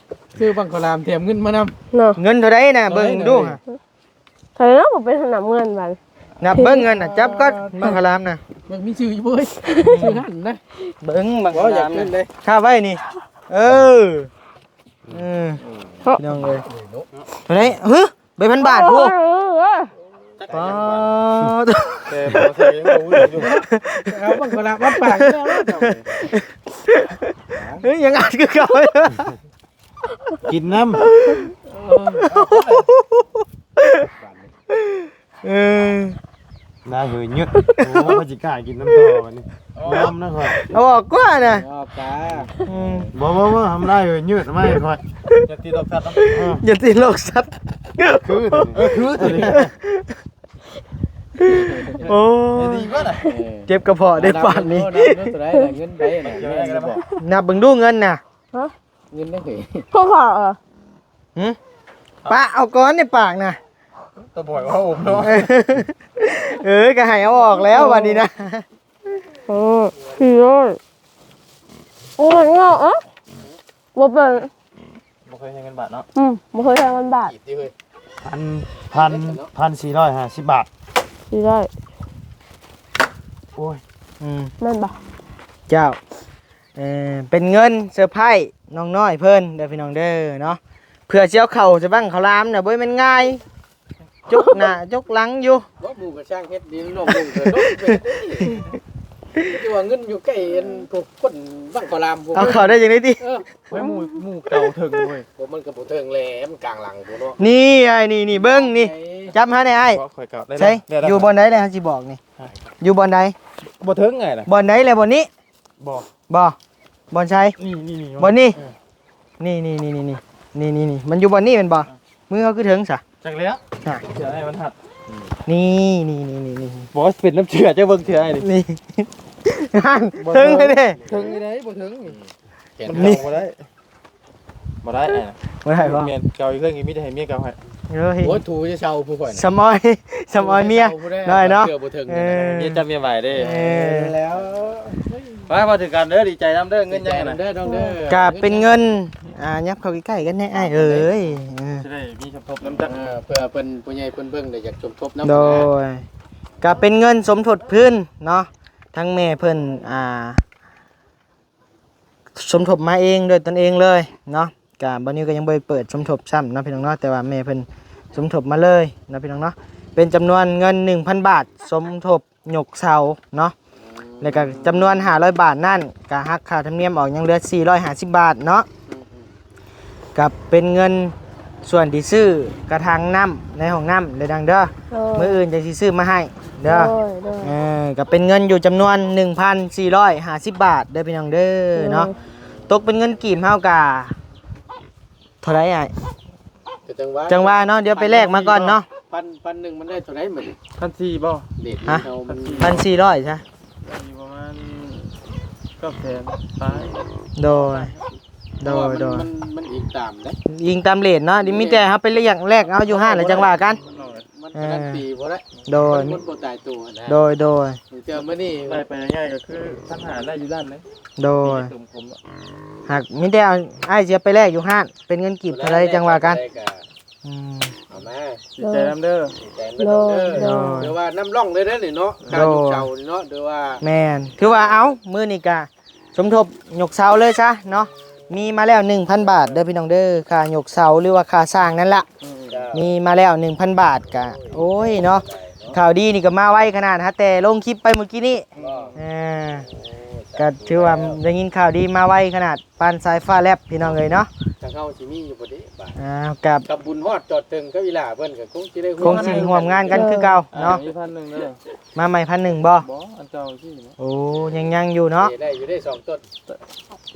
ຊື້ບັ້ງເຂົ້າຫຼາມແຖມເງິນມານຳເນາະ. ເງິນເທົ່າໃດນະ? ເບິ່ງດູ ເທົ່າໃດເນາະ? ບໍ່ເປັນໜັບເງິນບັດ ນັບເບິ່ງເງິນນະ ຈັບກ່ອນບັ້ງເຂົ້າຫຼາມນະ. ເບິ່ງມີຊື່ຢູ່ບໍ່ເອີຍ? ຊື້ຫັ້ນນະ ເບິ່ງບັ້ງເຂົ້າຫຼາມນະ ຄາໄວ້ນີ້. ເອີ ເອີ ພີ່ນ້ອງເອີຍ ເທົ່າໃດ? ຮຶ ໃບພັນບາດພຸ້ນ. ໂອ້ຍ ປາດ ແຕ່ບໍ່ໃສ່ຍັງບໍ່ຮູ້ເລື່ອງຢູ່. ເອົາບັ້ງເຂົ້າຫຼາມມາປາກແລ້ວ ເຮີ້ຍ ຍັງອັດຄືເກົ່າ. ກິນນຳ ເອີ ໜ້າເຫີຍຍືດ. ໂອ້ ຂ້ອຍຊິກ້າກິນນຳຕໍ່ບັດນີ້ ຍອມນະຂ້ອຍ. ເອົາອອກກວ່ານະ ອອກກາ. ອືມ ບໍ່ ບໍ່ ບໍ່ ທຳລາຍເຫີຍຍືດມາໃຫ້ຂ້ອຍ. ຢ່າຕິດໂລກສັດນຳ ເອີ ຢ່າຕິດໂລກສັດ. ຄືໂຕນີ້ ເອີ ຄືໂຕນີ້. ໂອ້ຍ ດີກວ່ານະ ເອີ ເຈັບກະເພາະໄດ້ປານນີ້. ເອົາ ນັບເບິ່ງດູ ເງິນໄປນະ ນັບເບິ່ງດູເງິນນະ. ຮະ ເງິນໄດ້ເຮີຍ ຂອງຂ້ອຍເອີ. ຫຶ ປະເອົາກ່ອນໃນປາກນະ ຕາບອດວ່າອົມເນາະ. ເອີ ກໍໃຫ້ເອົາອອກແລ້ວບັດນີ້ນະ. ເອີ ສີ່ຮ້ອຍ ເງິນເນາະ ເອີ ບໍ່ເປັນ ບໍ່ເຄີຍໃຊ້ເງິນບາດເນາະ. ອືມ ບໍ່ເຄີຍໃຊ້ເງິນບາດ. ພັນ ພັນ ພັນສີ່ຮ້ອຍຫ້າສິບບາດ. ສີ່ຮ້ອຍ ໂອ້ຍ ອືມ ແມ່ນບໍ່? ເຈົ້າ ເອີ ເປັນເງິນເຊີໄພນ້ອງນ້ອຍເພິ່ນເດີພີ່ນ້ອງເດີເນາະ ເພື່ອຊິເອົາເຂົ້າໃສ່ບັ້ງເຂົ້າຫຼາມນະ ບໍ່ແມ່ນງ່າຍ ຈົກໜ້າຈົກຫຼັງຢູ່. ບໍ່ ໝູ່ກໍຊ່າງເຮັດດີ ນ້ອງລົງເດີ ລົງເປັນຈັ່ງວ່າເງິນຢູ່ໃກ້ອັນພວກຄົນບັ້ງເຂົ້າຫຼາມພວກ ເອົາເຂົ້າໄດ້ຈັ່ງໃດຕິ? ເອີ ໄວ້ໝູ່ ໝູ່ເກົ່າເຖິງເວີຍ. ບໍ່ ມັນກໍບໍ່ເຖິງແຫຼະ ມັນກາງຫຼັງພຸ້ນເນາະ. ນີ້ອ້າຍ ນີ້ ນີ້ເບິ່ງນີ້ ຈັບຫາແດ່ອ້າຍ. ຂ້ອຍເອົາໄດ້ ໃສ ຢູ່ບ່ອນໃດແຫຼະ ເຮົາຊິບອກນີ້ ຢູ່ບ່ອນໃດ? ບໍ່ເຖິງໄງລະ ບ່ອນໃດແຫຼະ ບ່ອນນີ້? ບໍ່ ບໍ່ ບ່ອນໃສ? ນີ້ ນີ້ ນີ້ ບ່ອນນີ້ ເອີ ນີ້ ນີ້ ນີ້ ນີ້ ມັນຢູ່ບ່ອນນີ້ແມ່ນບໍ່? ເອີ ມືເຮົາຄືເຖິງຊະ? ຈັກແລ້ວ ນະ ເສື້ອອ້າຍມັນຮັດ ນີ້ ນີ້ ນີ້ ນີ້ ນີ້ ບໍ່ເປັນນຳເສື້ອ ເຈົ້າເບິ່ງເສື້ອອ້າຍນີ້ ນີ້ ຫັ້ນ ບໍ່ເຖິງ ເຖິງເດ້ ເຖິງຢູ່ໃດ ບໍ່ເຖິງນີ້ ມັນເອົາບໍ່ໄດ້ ບໍ່ໄດ້ອ້າຍນະ ບໍ່ໄດ້ບໍ່? ແມ່ນເກົ່າອີກເລື່ອງ ມີແຕ່ໃຫ້ເມຍເກົ່າໃຫ້. ເອີຍ ໂອ້ຍ ຖູຈະເຊົາຜູ້ຂ້ອຍນະ ສຳອອຍ ສຳອອຍເມຍ ຖູຈະເຊົາຜູ້ໃດ ນ້ອຍເນາະ ເຊື່ອບໍ່ເຖິງ ເອີ ເມຍຈຳເມຍໄວເດ້ ເອີ ແລ້ວ ໄປ ມາຖືກັນເດີ ດີໃຈນຳເດີ ເງິນໃຫຍ່ນະ ເດີ ເດີ ເດີ ກະເປັນເງິນ ອ່າ ຫຍັບເຂົ້າໃກ້ໆກັນແດ່ອ້າຍເອີຍ ເອີ ຊິໄດ້ມີສົມທົບນຳຈັກ ເອີ ເພື່ອເພິ່ນ ຜູ້ໃຫຍ່ເພິ່ນເບິ່ງໄດ້ຢາກສົມທົບນຳ ໂດຍ ກະເປັນເງິນສົມທົບຄືນເນາະ ທັງແມ່ເພິ່ນ ອ່າ ສົມທົບມາເອງດ້ວຍຕົນເອງເລີຍເນາະ ກະບ່າວນິວກໍຍັງບໍ່ໄດ້ເປີດສົມທົບຊ້ຳເນາະພີ່ນ້ອງເນາະ ແຕ່ວ່າແມ່ເພິ່ນສົມທົບມາເລີຍເນາະພີ່ນ້ອງເນາະ ເປັນຈຳນວນເງິນໜຶ່ງພັນບາດ ສົມທົບ ຍົກເສົາເນາະ ແລ້ວກະຈຳນວນຫ້າຮ້ອຍບາດນັ້ນ ກະຫັກຄ່າທຳນຽມອອກ ຍັງເຫຼືອສີ່ຮ້ອຍຫ້າສິບບາດເນາະ ກະເປັນເງິນສ່ວນທີ່ຊື້ກະຖາງນ້ຳໃນຫ້ອງນ້ຳເດີນາງເດີ ໂດຍ ມື້ອື່ນຈັ່ງຊິຊື້ມາໃຫ້ເດີ ໂດຍ ໂດຍ ເອີ ກະເປັນເງິນຢູ່ຈຳນວນໜຶ່ງພັນສີ່ຮ້ອຍຫ້າສິບບາດເດີພີ່ນ້ອງເດີ ໂດຍ ເນາະ ຕົກເປັນເງິນກີບເຮົາກະ ເທົ່າໃດອ້າຍ? ກໍຈັ່ງວ່າ ຈັ່ງວ່າເນາະ ດຽວໄປແລກມາກ່ອນເນາະ ພັນ ພັນໜຶ່ງມັນໄດ້ເທົ່າໃດມື້ນີ້? ພັນສີ່ບໍ່? ເດດ ຮະ? ພັນສີ່ຮ້ອຍຊະ ຢູ່ປະມານເກົ້າແສນປາຍ ໂດຍ ໂດຍ ເພາະວ່າມັນ ໂດຍ ມັນ ມັນອີງຕາມເດ້ ອີງຕາມເຣດເນາະ ມີແຕ່ເຮົາໄປແລກ ແລກເອົາຢູ່ຮ້ານແລ້ວຈັ່ງວ່າກັນ. ມັນກາຣັນຕີບໍ່ໄດ້ ໂດຍ ມັນບໍ່ຕາຍໂຕນະ ໂດຍ ໂດຍ ເທື່ອມື້ນີ້ໄດ້ໄປງ່າຍກໍຄືພັນຫ້າໄດ້ຢູ່ຮ້ານເດ້. ໂດຍ ມີແຕ່ອ້າຍຊິເອົາໄປແລກຢູ່ຮ້ານ ເປັນເງິນກີບເທົ່າໃດຈັ່ງວ່າກັນ. ອືມ ເອົາມາ ດີໃຈນຳເດີ ດີໃຈນຳເດີ ໂດຍ ໂດຍ ຖືວ່ານຳຮ່ອງເລີຍເດ້ນີ້ເນາະ ການຍົກເສົານີ້ເນາະ ຖືວ່າ ແມ່ນ ຖືວ່າເອົາ ມື້ນີ້ກະສົມທົບຍົກເສົາເລີຍຊະເນາະ ມີມາແລ້ວໜຶ່ງພັນບາດເດີພີ່ນ້ອງເດີ ຄ່າຍົກເສົາ ຫຼືວ່າຄ່າສ້າງນັ້ນລະ ອືມ ມີມາແລ້ວໜຶ່ງພັນບາດ ກະ ໂອ້ຍເນາະ ຂ່າວດີນີ້ກະມາໄວຂະໜາດ ຫາແຕ່ລົງຄລິບໄປມື້ກີ້ນີ້ ເອີ ກະຖືວ່າໄດ້ຍິນຂ່າວດີມາໄວຂະໜາດ ປານສາຍຟ້າແລັບພີ່ນ້ອງເອີຍເນາະ ທາງເຮົາຊິມີຢູ່ບໍ່ເດບາດ ອ່າ ກັບ ກັບບຸນຮອດຈອດເຖິງກັບອີຫຼ້າເພິ່ນກໍຄົງຊິໄດ້ ຄົງຊິຮ່ວມງານກັນຄືເກົ່າເນາະ ມີພັນໜຶ່ງເດີ ມາໃໝ່ພັນໜຶ່ງບໍ່? ບໍ່ ອັນເກົ່າຊີ້ເນາະ ໂອ້ ຍັງ ຍັງຢູ່ເນາະ ໄດ້ຢູ່ເດ້ສອງຕົ້ນ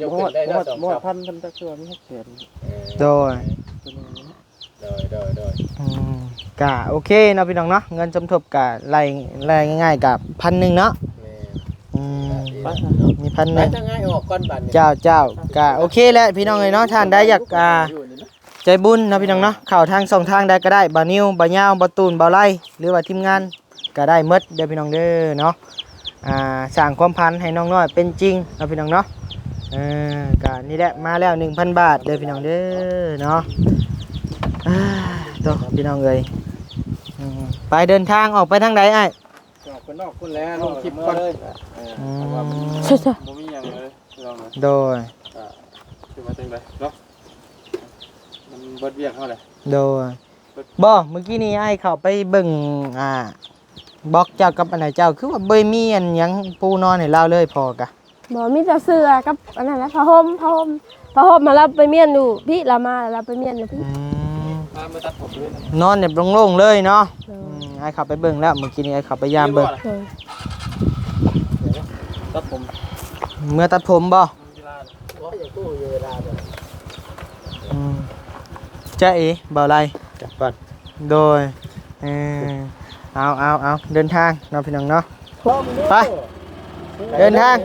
ຍົກຂຶ້ນໄດ້ເນາະ ສອງ ພັນ ພັນຈັກຄືວ່າມີຫົກແສນ ເອີ ໂດຍ ໂດຍ ໂດຍ ໂດຍ ອືມ ກະໂອເຄເນາະພີ່ນ້ອງເນາະ ເງິນສົມທົບກະໄລ່ ໄລ່ງ່າຍໆກະພັນໜຶ່ງເນາະ ແມ່ນ ອືມ ໄປຊະ ມີພັນໜຶ່ງ ໄປທາງໃຫ້ອອກກ່ອນບັດນີ້ ເຈົ້າ ເຈົ້າ ກະໂອເຄແຫຼະພີ່ນ້ອງເອີຍເນາະ ທ່ານໃດຢາກ ອ່າ ໃຈບຸນເນາະພີ່ນ້ອງເນາະ ເຂົ້າທາງຊ່ອງທາງໃດກໍໄດ້ ບ່າວນິວ ບ່າວຍາວ ບ່າວຕູນ ບ່າວໄລ ຫຼືວ່າທີມງານ ກໍໄດ້ໝົດເດີພີ່ນ້ອງເດີເນາະ ອ່າ ສ້າງຄວາມຝັນໃຫ້ນ້ອງນ້ອຍເປັນຈິງເນາະພີ່ນ້ອງເນາະ ເອີ ກໍນີ້ແຫຼະ ມາແລ້ວໜຶ່ງພັນບາດເດີພີ່ນ້ອງເດີເນາະ ອ່າ ໂຕ ພີ່ນ້ອງເອີຍ ອືມ ໄປເດີນທາງອອກໄປທາງໃດອ້າຍ? ອອກໄປນອກພຸ້ນແຫຼະ ລົງຄລິບກ່ອນ ເອີ ອືມ ເພາະວ່າມັນ ບໍ່ມີຫຍັງເລີຍພີ່ນ້ອງເອີຍ ໂດຍ ກໍຄືວ່າຈັ່ງໃດເນາະ ມັນເບິດວຽກເຮົາແຫຼະ ໂດຍ ບໍ່ ມື້ກີ້ນີ້ອ້າຍເຂົ້າໄປເບິ່ງ ອ່າ ບລັອກເຈົ້າກັບອັນໃດ ເຈົ້າຄືວ່າບໍ່ມີອັນຫຍັງປູນອນໃຫ້ລາວເລີຍ ພໍ່ກະ ບໍ່ ມີແຕ່ເສື່ອກັບອັນນັ້ນແຫຼະ ຜ້າຫົ່ມ ຜ້າຫົ່ມ ຜ້າຫົ່ມຫັ້ນລາວໄປມ້ຽນຢູ່ພີ້ ລາວມາລາວໄປມ້ຽນຢູ່ພີ້ ອືມ ນອນແບບໂລ່ງໆເລີຍເນາະ ໂດຍ ອືມ ອ້າຍເຂົ້າໄປເບິ່ງແລ້ວ ມື້ກີ້ນີ້ອ້າຍເຂົ້າໄປຢາມເບິ່ງ ໂດຍ ຕັດຜົມ ເມືອຕັດຜົມບໍ່? ອືມ ຈາເອ ບ່າວໄລ ໂດຍ ເອີ ເອົາ ເອົາ ເອົາ ເດີນທາງເນາະພີ່ນ້ອງເນາະ ໄປ ເດີນທາງ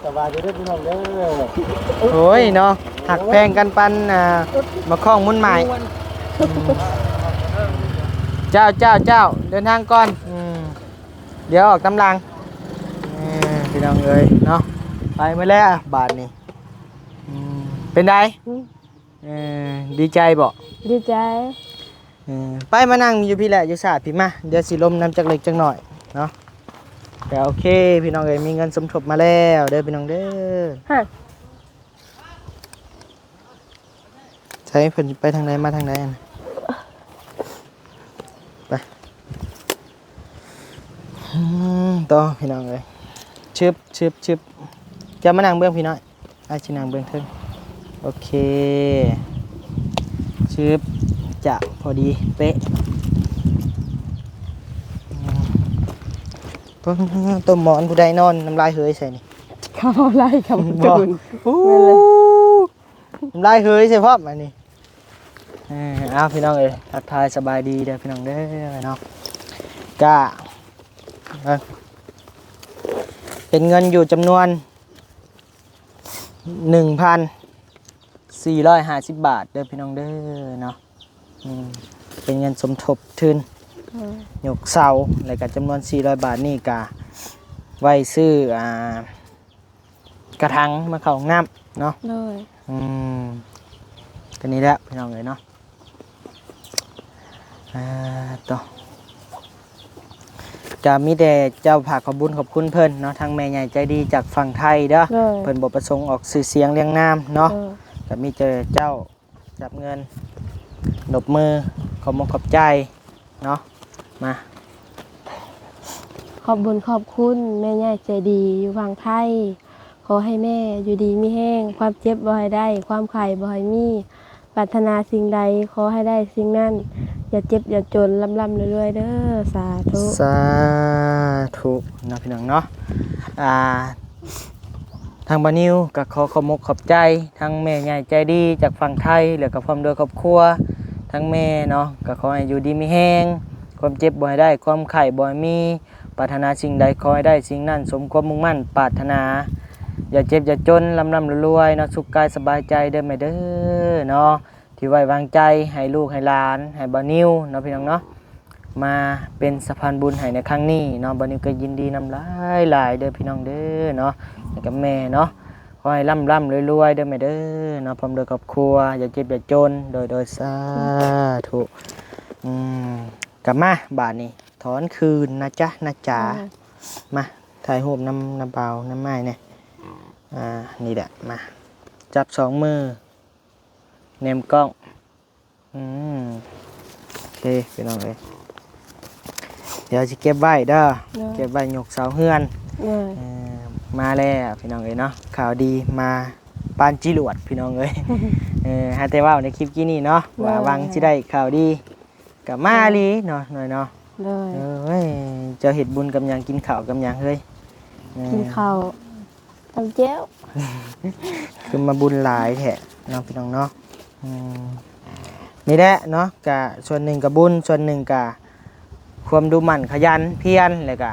ສະບາຍດີເດີພີ່ນ້ອງເດີ ໂອ້ຍເນາະ ຮັກແພງກັນປານ ອ່າ ໝາກຂອງມຸນໝາຍ ເຈົ້າ ເຈົ້າ ເຈົ້າ ເດີນທາງກ່ອນ ອືມ ດຽວອອກຕາມຫຼັງ ເອີ ພີ່ນ້ອງເອີຍເນາະ ໄປໝົດແລ້ວບາດນີ້ ອືມ ເປັນໃດ? ອືມ ເອີ ດີໃຈບໍ່? ດີໃຈ ເອີ ໄປມານັ່ງຢູ່ພີ້ແຫຼະ ຢູ່ສາດພີ້ ມາ ດຽວຊິລົມນຳຈັກເລັກຈັກໜ້ອຍເນາະ ກໍໂອເຄ ພີ່ນ້ອງເອີຍ ມີເງິນສົມທົບມາແລ້ວເດີພີ່ນ້ອງເດີ ຮະ ໃສ ເພິ່ນໄປທາງໃດ ມາທາງໃດຫັ້ນ ໄປ ອືມ ຕໍ່ ພີ່ນ້ອງເອີຍ ຊຶບ ຊຶບ ຊຶບ ເຈົ້າມານັ່ງເບື້ອງພີ້ໜ້ອຍ ອ້າຍຊິນັ່ງເບື້ອງເທິງ ໂອເຄ ຊຶບ ຈະ ພໍດີເປະ ອືມ ໂຕ ໝອນຜູ້ໃດນອນ ນ້ຳລາຍເຫີຍໃສ່ນີ້ ເຂົາເວົ້າໄລ່ກັບ ບໍ່ ຕູນ ໂອ້ ແມ່ນເລີຍ ນ້ຳລາຍເຫີຍໃສ່ພ້ອມອັນນີ້ ເອີ ເອົາ ພີ່ນ້ອງເອີຍ ທັກທາຍສະບາຍດີເດີພີ່ນ້ອງເດີເນາະ ກະ ເອີ ເປັນເງິນຢູ່ຈຳນວນໜຶ່ງພັນສີ່ຮ້ອຍຫ້າສິບບາດເດີພີ່ນ້ອງເດີເນາະ ອືມ ເປັນເງິນສົມທົບທຶນ ເອີ ຍົກເສົາ ແລ້ວກະຈຳນວນສີ່ຮ້ອຍບາດນີ້ກະໄວ້ຊື້ ອ່າ ກະຖັງມາເຂົ້າຫ້ອງນ້ຳເນາະ ໂດຍ ອືມ ກໍນີ້ແຫຼະພີ່ນ້ອງເອີຍເນາະ ອ່າ ຕໍ່ ກະມີແຕ່ເຈົ້າຝາກຂອບບຸນຂອບຄຸນເພິ່ນເນາະ ທາງແມ່ໃຫຍ່ໃຈດີຈາກຝັ່ງໄທເດີ ໂດຍ ເພິ່ນບໍ່ປະສົງອອກຊື່ສຽງລຽງນາມເນາະ ໂດຍ ກະມີແຕ່ເຈົ້າ ຈັບເງິນ ນົບມື ຂອບອົກຂອບໃຈເນາະ ມາ ຂອບບຸນຂອບຄຸນແມ່ໃຫຍ່ໃຈດີຢູ່ຝັ່ງໄທ ຂໍໃຫ້ແມ່ຢູ່ດີມີແຮງ ຄວາມເຈັບບໍ່ໃຫ້ໄດ້ ຄວາມໄຂ້ບໍ່ໃຫ້ມີ ປາດຖະໜາສິ່ງໃດຂໍໃຫ້ໄດ້ສິ່ງນັ້ນ ຢ່າເຈັບຢ່າຈົນ ລ່ຳໆລວຍໆເດີ ສາທຸ ສາທຸເນາະ ພີ່ນ້ອງເນາະ ອ່າ ທາງບ່າວນິວກໍຂໍຂອບອົກຂອບໃຈ ທັງແມ່ໃຫຍ່ໃຈດີຈາກຝັ່ງໄທ ແລ້ວກໍພ້ອມດ້ວຍຄອບຄົວ ທັງແມ່ເນາະ ກໍຂໍໃຫ້ຢູ່ດີມີແຮງ ຄວາມເຈັບບໍ່ໃຫ້ໄດ້ ຄວາມໄຂ້ບໍ່ໃຫ້ມີ ປາດຖະໜາສິ່ງໃດຂໍໃຫ້ໄດ້ສິ່ງນັ້ນ ສົມຄວາມມຸ່ງໝັ້ນປາດຖະໜາ ຢ່າເຈັບຢ່າຈົນ ລ່ຳໆລວຍໆເນາະ ສຸກກາຍສະບາຍໃຈເດີແມ່ເດີເນາະ ທີ່ໄວ້ວາງໃຈໃຫ້ລູກໃຫ້ຫຼານ ໃຫ້ບ່າວນິວເນາະ ພີ່ນ້ອງເນາະ ມາເປັນສະພານບຸນໃຫ້ໃນຄັ້ງນີ້ເນາະ ບ່າວນິວກໍຍິນດີນຳຫຼາຍໆເດີພີ່ນ້ອງເດີເນາະ ໃຫ້ກັບແມ່ເນາະ ຂໍໃຫ້ລ່ຳໆລວຍໆເດີແມ່ເດີເນາະ ພ້ອມດ້ວຍຄອບຄົວ ຢ່າເຈັບຢ່າຈົນ ໂດຍ ໂດຍ ສາທຸ ອືມ ກັບມາບາດນີ້ ຖອນຄືນນະຈ໊ະ ນະຈ໋າ ເອີ ມາຖ່າຍຮູບນຳນ້າບ່າວນຳອ້າຍແດ່ ອ່າ ນີ້ແຫຼະ ມາ ຈັບສອງມື ແນມກ້ອງ ອືມ ໂອເຄ ພີ່ນ້ອງເອີຍ ດຽວຊິເກັບໄວ້ເດີ ໂດຍ ເກັບໄວ້ຍົກເສົາເຮືອນ ໂດຍ ເອີ ມາແລ້ວພີ່ນ້ອງເອີຍເນາະ ຂ່າວດີມາປານຈິລວດພີ່ນ້ອງເອີຍ ເອີ ຫາແຕ່ເວົ້າໃນຄລິບກີ້ນີ້ເນາະ ໂດຍ ວ່າຫວັງຊິໄດ້ຂ່າວດີ ກໍມາອີ່ຫຼີເນາະ ນ້ອຍເນາະ ໂດຍ ເອີຍ ເຈົ້າເຮັດບຸນກັບຫຍັງ ກິນເຂົ້າກັບຫຍັງເຮີ້ຍ ເອີ ກິນເຂົ້າກັບແຈ່ວ ຄືມາບຸນຫຼາຍແທ້ເນາະ ພີ່ນ້ອງເນາະ ອືມ ນີ້ແຫຼະເນາະ ກະສ່ວນໜຶ່ງກະບຸນ ສ່ວນໜຶ່ງກະຄວາມດຸໝັ່ນຂະຫຍັນພຽນ ແລ້ວກະ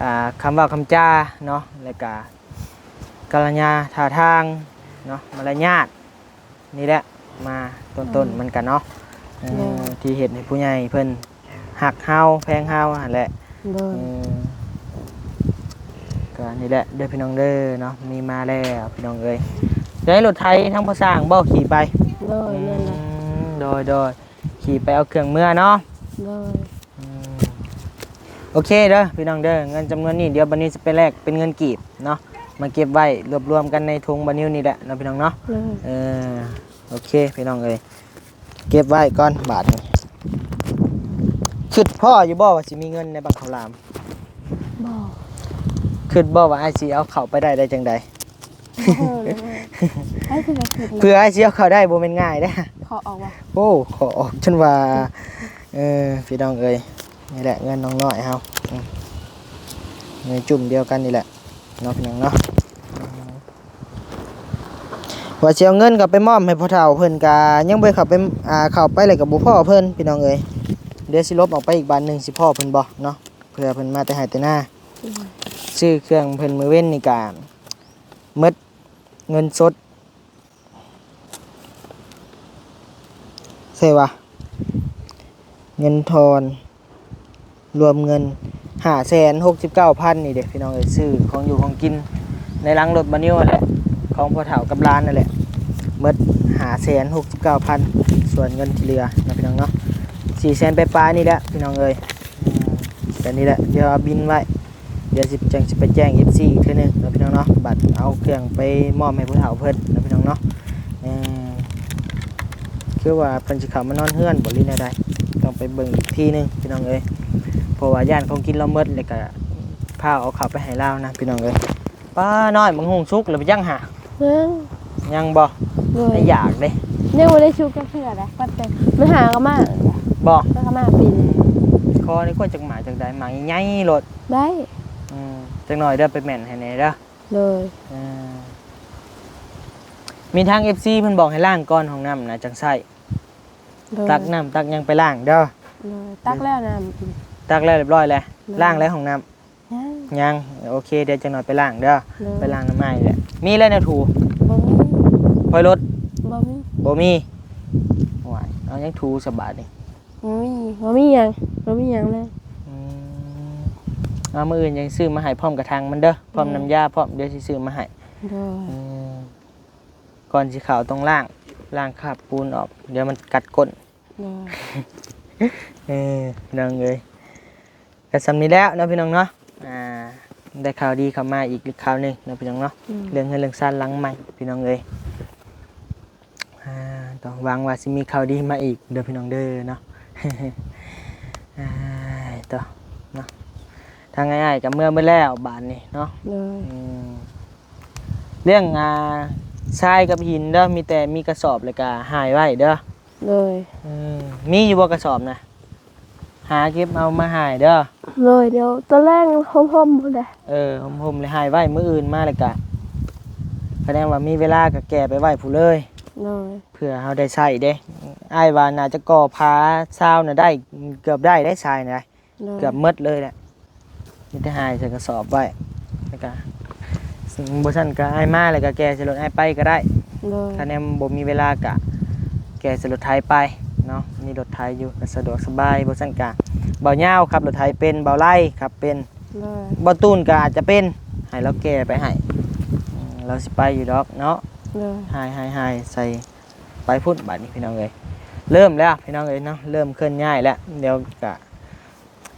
ອ່າ ຄຳເວົ້າຄຳຈາເນາະ ແລ້ວກະ ກະລະຍາທ່າທາງເນາະ ມາລະຍາດ ນີ້ແຫຼະ ມາຕົ້ນໆ ໂດຍ ມັນກະເນາະ ເອີ ໂດຍ ທີ່ເຮັດໃຫ້ຜູ້ໃຫຍ່ເພິ່ນຮັກເຮົາ ແພງເຮົາຫັ້ນແຫຼະ ໂດຍ ເອີ ກະນີ້ແຫຼະເດີພີ່ນ້ອງເດີເນາະ ມີມາແລ້ວພີ່ນ້ອງເອີຍ ໄດ້ລົດໄຖທາງພໍ່ຊ່າງບໍ່ຂີ່ໄປ ໂດຍ ອືມ ແມ່ນລະ ໂດຍໆ ຂີ່ໄປເອົາເຄື່ອງເມືອເນາະ ໂດຍ ອືມ ໂອເຄເດີພີ່ນ້ອງເດີ ເງິນຈຳນວນນີ້ ດຽວບັດນີ້ຊິໄປແລກເປັນເງິນກີບເນາະ ມາເກັບໄວ້ລວບລວມກັນໃນຖົງບ່າວນິວນີ້ແຫຼະເນາະ ພີ່ນ້ອງເນາະ ໂດຍ ເອີ ໂອເຄ ພີ່ນ້ອງເອີຍ ເກັບໄວ້ກ່ອນບາດນີ້ ຄິດພໍ້ຢູ່ບໍ່ວ່າຊິມີເງິນໃນບັງເຂົ້າຫຼາມ? ບໍ່ ຄິດບໍ່ວ່າອ້າຍຊິເອົາເຂົ້າໄປໄດ້ ໄດ້ຈັ່ງໃດ? ບໍ່ຮູ້ເລີຍ ໃຜຊິໄດ້ຄິດເລີຍ ເພື່ອອ້າຍຊິເອົາເຂົ້າໄດ້ບໍ່ແມ່ນງ່າຍເດ້ ຂໍອອກບໍ່? ໂອ້ ຂໍອອກຈົນວ່າ ເອີ ພີ່ນ້ອງເອີຍ ນີ້ແຫຼະເງິນນ້ອງນ້ອຍເຮົາ ອືມ ໃນຈຸ້ມດຽວກັນນີ້ແຫຼະເນາະ ພີ່ນ້ອງເນາະ ວ່າຊິເອົາເງິນກໍໄປມອບໃຫ້ພໍ່ເຖົ້າເພິ່ນ ກະຍັງບໍ່ໄດ້ເຂົ້າໄປ ອ່າ ເຂົ້າໄປແລ້ວກໍບໍ່ພໍ້ເພິ່ນ ພີ່ນ້ອງເອີຍ ດຽວຊິຫຼົບອອກໄປອີກບາດໜຶ່ງ ຊິພໍ້ເພິ່ນບໍ່ເນາະ ເພື່ອເພິ່ນມາແຕ່ໄຮ່ແຕ່ນາ ອືມ ຊື້ເຄື່ອງເພິ່ນມື້ເວັນນີ້ກະໝົດເງິນສົດ ໃຊ່ວ່າ ເງິນທອນ ລວມເງິນຫ້າແສນຫົກສິບເກົ້າພັນນີ້ເດ້ພີ່ນ້ອງເອີຍ ຊື້ຂອງຢູ່ຂອງກິນໃນຫຼັງລົດບ່າວນິວຫັ້ນແຫຼະ ຂອງພໍ່ເຖົ້າກັບຫຼານນັ້ນແຫຼະ ໝົດຫ້າແສນຫົກສິບເກົ້າພັນ ສ່ວນເງິນທີ່ເຫຼືອເນາະ ພີ່ນ້ອງເນາະ ສີ່ແສນປາຍໆນີ້ແຫຼະ ພີ່ນ້ອງເອີຍ ອືມ ແບບນີ້ແຫຼະ ດຽວເອົາບິນໄວ້ ດຽວຊິ ຈັ່ງຊິໄປແຈ້ງເອັຟຊີອີກເທື່ອໜຶ່ງເນາະ ພີ່ນ້ອງເນາະ ບັດເອົາເຄື່ອງໄປມອບໃຫ້ຜູ້ເຖົ້າເພິ່ນເນາະ ພີ່ນ້ອງເນາະ ເອີ ຄືວ່າເພິ່ນຊິເຂົ້າມານອນເຮືອນບໍ່ ຫຼືແນວໃດ ຕ້ອງໄປເບິ່ງອີກທີໜຶ່ງ ພີ່ນ້ອງເອີຍ ເພາະວ່າຢ້ານຂອງກິນລາວໝົດ ແລ້ວກະພາເອົາເຂົ້າໄປໃຫ້ລາວນະ ພີ່ນ້ອງເອີຍ ປ້ານ້ອຍ ບັກຫຸ່ງສຸກແລ້ວໄປຍັງຫາ ຍັງ ຍັງບໍ່? ໂດຍ ໄດ້ຢາກເດ້ ຍັງບໍ່ໄດ້ສຸກຈັກເທື່ອເດ້ ວ່າແຕ່ມັນຫາກໍມາ ບໍ່? ມັນກໍມາປີນີ້ ຂໍນີ້ກວ່າຈັກໝາກຈັກໃດ ໝາກໃຫຍ່ໆໂລດ ໄດ້ ອືມ ຈັກໜ້ອຍເດີ ໄປແມ່ນໃຫ້ແດ່ເດີ ໂດຍ ເອີ ມີທາງເອັຟຊີເພິ່ນບອກໃຫ້ລ້າງກ່ອນຫ້ອງນ້ຳນະ ຈັ່ງໃຊ້ ໂດຍ ຕັກນ້ຳຕັກຫຍັງໄປລ້າງເດີ ໂດຍ ຕັກແລ້ວນ້ຳ ຕັກແລ້ວຮຽບຮ້ອຍແລ້ວ ໂດຍ ລ້າງແລ້ວຫ້ອງນ້ຳ? ຍັງ ຍັງ ໂອເຄ ດຽວຈັກໜ້ອຍໄປລ້າງເດີ ໂດຍ ໄປລ້າງນ້ຳອ້າຍແຫຼະ ມີແລ້ວແນວຖູ? ບໍ່ມີ ພອຍລົດ? ບໍ່ມີ ບໍ່ມີ ໂອ້ຍ ເອົາຫຍັງຖູສະບາດນີ້? ບໍ່ມີ ບໍ່ມີຫຍັງ ບໍ່ມີຫຍັງເລີຍ ອືມ ເອົາ ມື້ອື່ນຈັ່ງຊື້ມາໃຫ້ ພ້ອມກະຖັງມັນເດີ ພ້ອມ ໂດຍ ນ້ຳຢາພ້ອມ ດຽວຊິຊື້ມາໃຫ້ ໂດຍ ອືມ ກ່ອນຊິເຂົ້າຕ້ອງລ້າງ ລ້າງຄາບປູນອອກ ດຽວມັນກັດກົ້ນ ໂດຍ ເອີ ພີ່ນ້ອງເອີຍ ກໍສ່ຳນີ້ແລ້ວເນາະ ພີ່ນ້ອງເນາະ ອ່າ ໄດ້ຂ່າວດີເຂົ້າມາອີກຂ່າວໜຶ່ງເນາະ ພີ່ນ້ອງເນາະ ອືມ ເລື່ອງເຮືອນເລື່ອງຊານຫຼັງໃໝ່ ພີ່ນ້ອງເອີຍ ອ່າ ຕ້ອງຫວັງວ່າຊິມີຂ່າວດີມາອີກເດີ ພີ່ນ້ອງເດີເນາະ ອ້າຍ ຕໍ່ເນາະ ທາງອ້າຍໆກໍເມືອເບິດແລ້ວບາດນີ້ເນາະ ໂດຍ ອືມ ເລື່ອງ ອ່າ ຊາຍກັບຫີນເດີ ມີແຕ່ມີກະສອບແລ້ວກໍຫາຍໄວ້ເດີ ໂດຍ ອືມ ມີຢູ່ບໍ່ກະສອບນະ? ຫາເກັບເອົາມາຫາຍເດີ ໂດຍ ດຽວຕອນແລງຮົ່ມໆພຸ້ນແຫຼະ ເອີ ຮົ່ມໆແລ້ວຫາຍໄວ້ ມື້ອື່ນມາແລ້ວກະ ຄະແນນວ່າມີເວລາກະແກ່ໄປໄວ້ພຸ້ນເລີຍ ໂດຍ ເພື່ອເຮົາໄດ້ໃຊ້ເດ້ ອ້າຍວ່າໜ້າຈະກໍ່ຜາຊາວນະໄດ້ ເກືອບໄດ້ໄດ໋ຊາຍນະໄດ້ ໂດຍ ເກືອບໝົດເລີຍແຫຼະ ມີແຕ່ຫາຍໃສ່ກະສອບໄວ້ ແລ້ວກະ ບໍ່ຊັ້ນກໍອ້າຍມາແລ້ວກໍແກ່ໃສ່ລົດອ້າຍໄປກໍໄດ້. ໂດຍ ຖ້າແນວບໍ່ມີເວລາກໍແກ່ໃສ່ລົດໄຖໄປເນາະ, ມີລົດໄຖຢູ່ກໍສະດວກສະບາຍ. ບໍ່ຊັ້ນກໍບ່າວຍາວຂັບລົດໄຖເປັນ, ບ່າວໄລຂັບເປັນ, ໂດຍ ບ່າວຕູນກໍອາດຈະເປັນ, ໃຫ້ລາວແກ່ໄປໃຫ້. ອືມ ລາວຊິໄປຢູ່ດອກເນາະ. ໂດຍ ຫາຍໆໆ ໃສ່ ໄປພຸ້ນບາດນີ້ພີ່ນ້ອງເອີຍ. ເລີ່ມແລ້ວພີ່ນ້ອງເອີຍເນາະ, ເລີ່ມເຄື່ອນຍ້າຍແລ້ວ. ດຽວກະ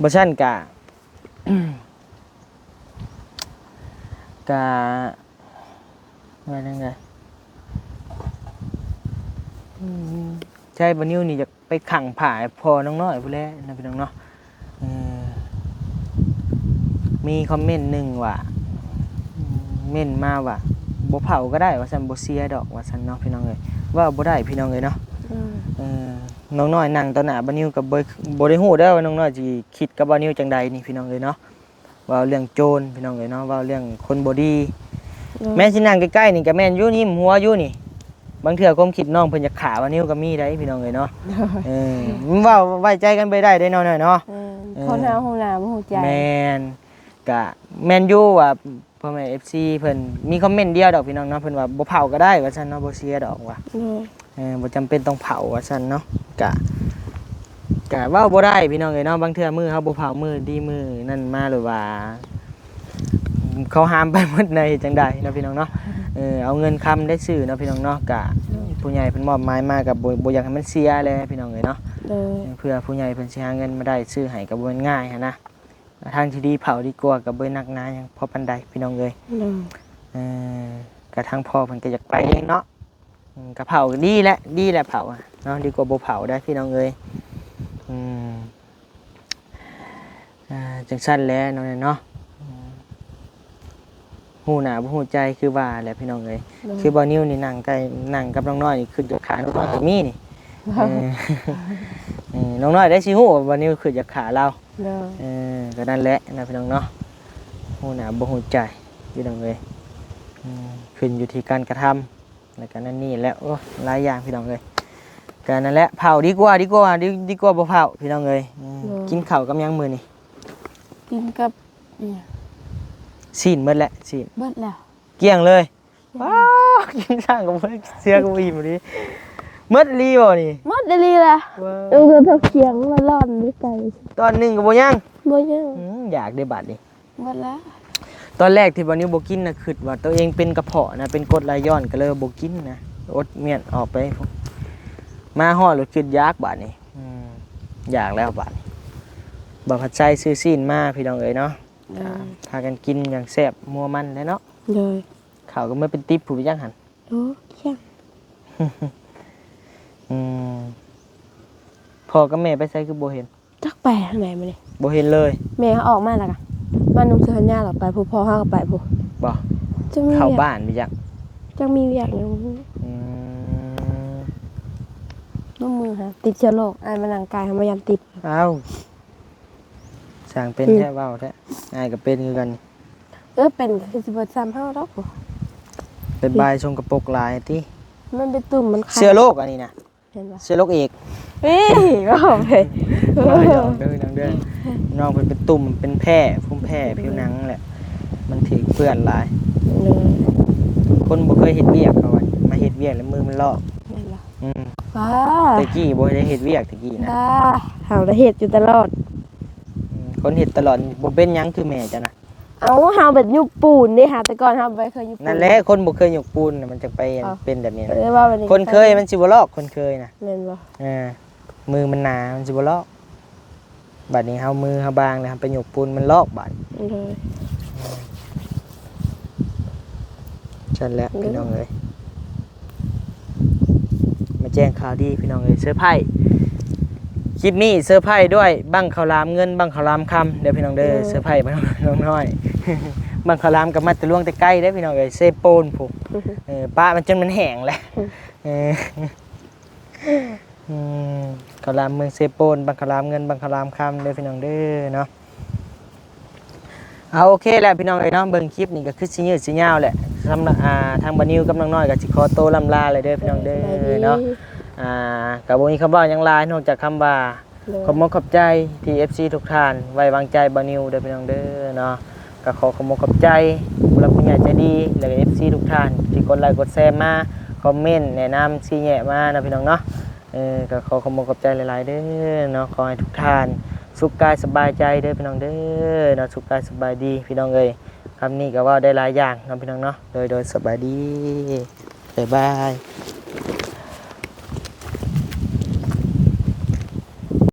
ບໍ່ຊັ້ນກະ ກະ ວ່າຈັ່ງໃດ? ອືມ ໃຊ່ ບ່າວນິວນີ້ຢາກໄປຂັງຜ້າໃຫ້ພໍ່ນ້ອງນ້ອຍພຸ້ນແຫຼະນະພີ່ນ້ອງເນາະ. ເອີ ມີຄອມເມັນໜຶ່ງວ່າ ເມັນມາວ່າ ບໍ່ເຜົາກໍໄດ້ວ່າຊັ້ນ, ບໍ່ເສຍດອກວ່າຊັ້ນເນາະພີ່ນ້ອງເອີຍ. ເວົ້າບໍ່ໄດ້ພີ່ນ້ອງເອີຍເນາະ. ອືມ ເອີ ນ້ອງນ້ອຍນັ່ງຕໍ່ໜ້າບ່າວນິວກໍບໍ່ ບໍ່ໄດ້ຮູ້ເດີວ່ານ້ອງນ້ອຍຊິຄິດກັບບ່າວນິວຈັ່ງໃດນີ້ພີ່ນ້ອງເອີຍເນາະ. ເວົ້າເລື່ອງໂຈນພີ່ນ້ອງເອີຍເນາະ, ເວົ້າເລື່ອງຄົນບໍ່ດີ ໂດຍ ແມ່ນຊິນັ່ງໃກ້ໆນີ້ກໍແມ່ນຢູ່, ຍິ້ມຫົວຢູ່ນີ້. ບາງເທື່ອຄວາມຄິດນ້ອງເພິ່ນຢາກຂ້າບ່າວນິວກໍມີໄດ໋ພີ່ນ້ອງເອີຍເນາະ. ໂດຍ ເອີ ມັນເວົ້າໄວ້ໃຈກັນບໍ່ໄດ້ເດ້ນ້ອງນ້ອຍເນາະ. ເອີ ເອີ ຄົນເຮົາຮູ້ໜ້າບໍ່ຮູ້ໃຈ. ແມ່ນ ກະແມ່ນຢູ່ວ່າພໍ່ແມ່ເອັຟຊີເພິ່ນມີຄອມເມັນດຽວດອກພີ່ນ້ອງເນາະ, ເພິ່ນວ່າບໍ່ເຜົາກໍໄດ້ວ່າຊັ້ນເນາະ, ບໍ່ເສຍດອກວ່າ. ໂດຍ ເອີ ບໍ່ຈຳເປັນຕ້ອງເຜົາວ່າຊັ້ນເນາະ. ກະ ກະເວົ້າບໍ່ໄດ້ພີ່ນ້ອງເອີຍເນາະ, ບາງເທື່ອມື້ເຮົາບໍ່ເຜົາ ມື້ດີມື້ນັ້ນມາ ຫຼືວ່າເຂົາຫ້າມໄປໝົດນະ ເຮັດຈັ່ງໃດເນາະພີ່ນ້ອງເນາະ. ເອີ ເອົາເງິນຄຳໄດ້ຊື້ເນາະພີ່ນ້ອງເນາະ, ກະ ໂດຍ ຜູ້ໃຫຍ່ເພິ່ນມອບໝາຍມາ ກະບໍ່ ບໍ່ຢາກໃຫ້ມັນເສຍແຫຼະພີ່ນ້ອງເອີຍເນາະ. ໂດຍ ເອີ ເພື່ອຜູ້ໃຫຍ່ເພິ່ນຊິຫາເງິນມາໄດ້ຊື້ໃຫ້ກະບໍ່ແມ່ນງ່າຍຫັ້ນນະ. ທາງທີ່ດີເຜົາດີກວ່າ, ກໍບໍ່ໄດ້ໜັກໜາຫຍັງພໍປານໃດພີ່ນ້ອງເອີຍ. ໂດຍ ເອີ ກະທາງພໍ່ເພິ່ນກໍຢາກໄປເອງເນາະ. ອືມ ກະເຜົາກໍດີແຫຼະ ດີແຫຼະເຜົາເນາະ, ດີກວ່າບໍ່ເຜົາໄດ໋ພີ່ນ້ອງເອີຍ. ອືມ ອ່າ ຈັ່ງຊັ້ນແຫຼະນ້ອງເນາະ. ອືມ ຮູ້ໜ້າບໍ່ຮູ້ໃຈຄືວ່າແຫຼະພີ່ນ້ອງເອີຍ. ໂດຍ ຄືບ່າວນິວນີ້ນັ່ງໃກ້ ນັ່ງກັບນ້ອງນ້ອຍນີ້ ຄຶດຢາກຂ້ານ້ອງນ້ອຍກໍມີນີ້. ເອີ ເອີ ນ້ອງນ້ອຍໄດ້ຊິຮູ້ວ່າບ່າວນິວຄຶດຢາກຂ້າລາວ. ໂດຍ ເອີ ກໍນັ້ນແຫຼະນະພີ່ນ້ອງເນາະ, ຮູ້ໜ້າບໍ່ຮູ້ໃຈພີ່ນ້ອງເອີຍ. ອືມ ຂຶ້ນຢູ່ທີ່ການກະທຳ ແລ້ວກໍນັ້ນນີ້ແຫຼະ. ໂອ້ ຫຼາຍຢ່າງພີ່ນ້ອງເອີຍ. ກໍນັ້ນແຫຼະ ເຜົາດີກວ່າ ດີກວ່າ ດີ ດີກວ່າບໍ່ເຜົາພີ່ນ້ອງເອີຍ. ອືມ ໂດຍ ກິນເຂົ້າກັບຫຍັງມື້ນີ້? ກິນກັບອີ່ຫຍັງ? ຊີ້ນໝົດແຫຼະ ຊີ້ນ ເບິດແລ້ວ ກ້ຽງເລີຍ. ວ້າວ ກິນຊ່າງກໍບໍ່ໄດ້ ເສືອກໍບໍ່ອີ່ມອີ່ຫຼີ. ໝົດອີ່ຫຼີບໍ່ນີ້? ໝົດອີ່ຫຼີລະ. ວ້າວ ເອີ ເຂົາຂຽງມາລ້ອນໄປ ຕອນໜຶ່ງກໍບໍ່ຍັງ. ບໍ່ຍັງ. ອືມ ຢາກເດ້ບາດນີ້. ໝົດແລ້ວ. ຕອນແລກທີ່ບ່າວນິວບໍ່ກິນນະ ຄິດວ່າຕົວເອງເປັນກະເພາະນະ ເປັນກົດໄຫຼຍ້ອນ ກໍເລີຍບໍ່ກິນນະ ອົດມ້ຽນອອກໄປ. ມາຮອດແລ້ວຄິດຢາກບາດນີ້. ອືມ ຢາກແລ້ວບາດນີ້. ບ່າວພັດໄຊຊື້ຊີ້ນມາພີ່ນ້ອງເອີຍເນາະ. ອືມ ກໍພາກັນກິນຢ່າງແຊບມົວມັນແຫຼະເນາະ. ໂດຍ ເຂົ້າກໍເມືອເປັນຕິບຜູ້ໄປຈັກຫັ້ນ. ໂອ້ ຍັງ. ອືມ ພໍ່ກັບແມ່ໄປໃສຄືບໍ່ເຫັນ? ຈັກໄປທາງໃດມື້ນີ້. ບໍ່ເຫັນເລີຍ. ແມ່ເຮົາອອກມາແລ້ວກະມານຸ່ງເສື້ອແຂນຍາວ ແລ້ວໄປພຸ້ນ. ພໍ່ເຮົາກໍໄປພຸ້ນ. ບໍ່ ຈັກມີ ເຂົ້າບ້ານໄປຈັກ. ຈັກມີວຽກຫຍັງ. ອືມ ນ້ຳມືຫາຕິດເຊື້ອໂລກ. ອ້າຍມານັ່ງໃກ້ເຮົາ ມາຢ້ານຕິດ. ອ້າວ ຊ່າງເປັນແທ້. ອືມ ເວົ້າແທ້. ອ້າຍກໍເປັນຄືກັນ. ເອີ ເປັນກໍຄືຊິບໍ່ຊ່ຳເຮົາດອກ. ເປັນບາຍສົງກະປົກຫຼາຍຕິ. ມັນເປັນຕຸ່ມມັນຄັນ. ເຊື້ອໂລກອັນນີ້ນະ. ເຫັນບໍ່? ເຊື້ອໂລກເອກ. ເອີຍ ເວົ້າໄປ ບໍ່ຫຍອກເດີນ້ອງເດີ. ນ້ອງເພິ່ນເປັນຕຸ່ມ ເປັນແພ້ ພູມແພ້ຜິວໜັງແຫຼະ ມັນຖືກເປື້ອນຫຼາຍ. ໂດຍ ຄົນບໍ່ເຄີຍເຮັດວຽກ ເຂົາວ່າມາເຮັດວຽກແລ້ວມືມັນລອກ. ແມ່ນບໍ່? ອືມ ວ້າ ແຕ່ກີ້ບໍ່ໄດ້ເຮັດວຽກແຕ່ກີ້ນະ. ວ້າ ເຮົາລະເຮັດຢູ່ຕະຫຼອດ. ອືມ ຄົນເຮັດຕະຫຼອດບໍ່ເປັນຫຍັງຄືແມ່ເຈົ້ານະ. ເອົາ ເຮົາແບບຍົກປູນເດ້ຫາ, ແຕ່ກ່ອນເຮົາບໍ່ເຄີຍຍົກປູນ. ນັ້ນແຫຼະ ຄົນບໍ່ເຄີຍຍົກປູນນະ ມັນຈະໄປ ເອີ ເປັນແບບນີ້ນະ. ເອີ ວ່າແບບນີ້ ຄົນເຄີຍມັນຊິບໍ່ລອກ ຄົນເຄີຍນະ. ແມ່ນບໍ່? ເອີ ມືມັນໜາ ມັນຊິບໍ່ລອກ. ບາດນີ້ເຮົາ ມືເຮົາບາງແລ້ວ ເຮົາໄປຍົກປູນມັນລອກບາດ. ໂດຍ ຊັ້ນແຫຼະ ໂດຍ ພີ່ນ້ອງເອີຍ. ມາແຈ້ງຂ່າວດີພີ່ນ້ອງເອີຍ ເຊີໄພ. ຄລິບນີ້ເຊີໄພດ້ວຍບັ້ງເຂົ້າຫຼາມເງິນ ບັ້ງເຂົ້າຫຼາມຄຳເດີພີ່ນ້ອງເດີ. ໂດຍ ເຊີໄພບັ້ງນ້ອງນ້ອຍ ບັ້ງເຂົ້າຫຼາມກໍມາແຕ່ຫຼວງແຕ່ໄກເດີພີ່ນ້ອງເອີຍ ເຊໂປນພຸ້ນ. ເອີ ປະມັນຈົນມັນແຫ້ງແຫຼະ. ເອີ ອືມ ເຂົ້າຫຼາມເມືອງເຊໂປນ ບັ້ງເຂົ້າຫຼາມເງິນ ບັ້ງເຂົ້າຫຼາມຄຳເດີພີ່ນ້ອງເດີເນາະ. ເອົາ ໂອເຄແຫຼະພີ່ນ້ອງເອີຍເນາະ, ເບິ່ງຄລິບນີ້ກໍຄືຊິຍືດຊິຍາວແຫຼະ. ສຳລັບ ອ່າ ທາງບ່າວນິວກັບນ້ອງນ້ອຍກໍຊິຂໍໂຕລ່ຳລາແລ້ວເດີພີ່ນ້ອງເດີເນາະ. ອ່າ ກໍບໍ່ມີຄຳເວົ້າຫຍັງຫຼາຍ ນອກຈາກຄຳວ່າ ໂດຍ ຂອບມຸກຂອບໃຈທີ່ເອັຟຊີທຸກທ່ານໄວ້ວາງໃຈບ່າວນິວເດີພີ່ນ້ອງເດີເນາະ. ກໍຂໍຂອບອົກຂອບໃຈຜູ້ຫຼັກຜູ້ໃຫຍ່ໃຈດີ ແລະກໍເອັຟຊີທຸກທ່ານທີ່ກົດໄລກົດແຊມາ ຄອມເມັນແນະນຳຊີ້ແຍະມາເນາະພີ່ນ້ອງເນາະ. ເອີ ກໍຂໍຂອບອົກຂອບໃຈຫຼາຍໆເດີເນາະ. ຂໍໃຫ້ທຸກທ່ານສຸກກາຍສະບາຍໃຈເດີພີ່ນ້ອງເດີເນາະ. ສຸກກາຍສະບາຍດີພີ່ນ້ອງເອີຍ. ຄຳນີ້ກໍເວົ້າໄດ້ຫຼາຍຢ່າງເນາະພີ່ນ້ອງເນາະ. ໂດຍ ໂດຍ ສະບາຍດີ. ບາຍບາຍ.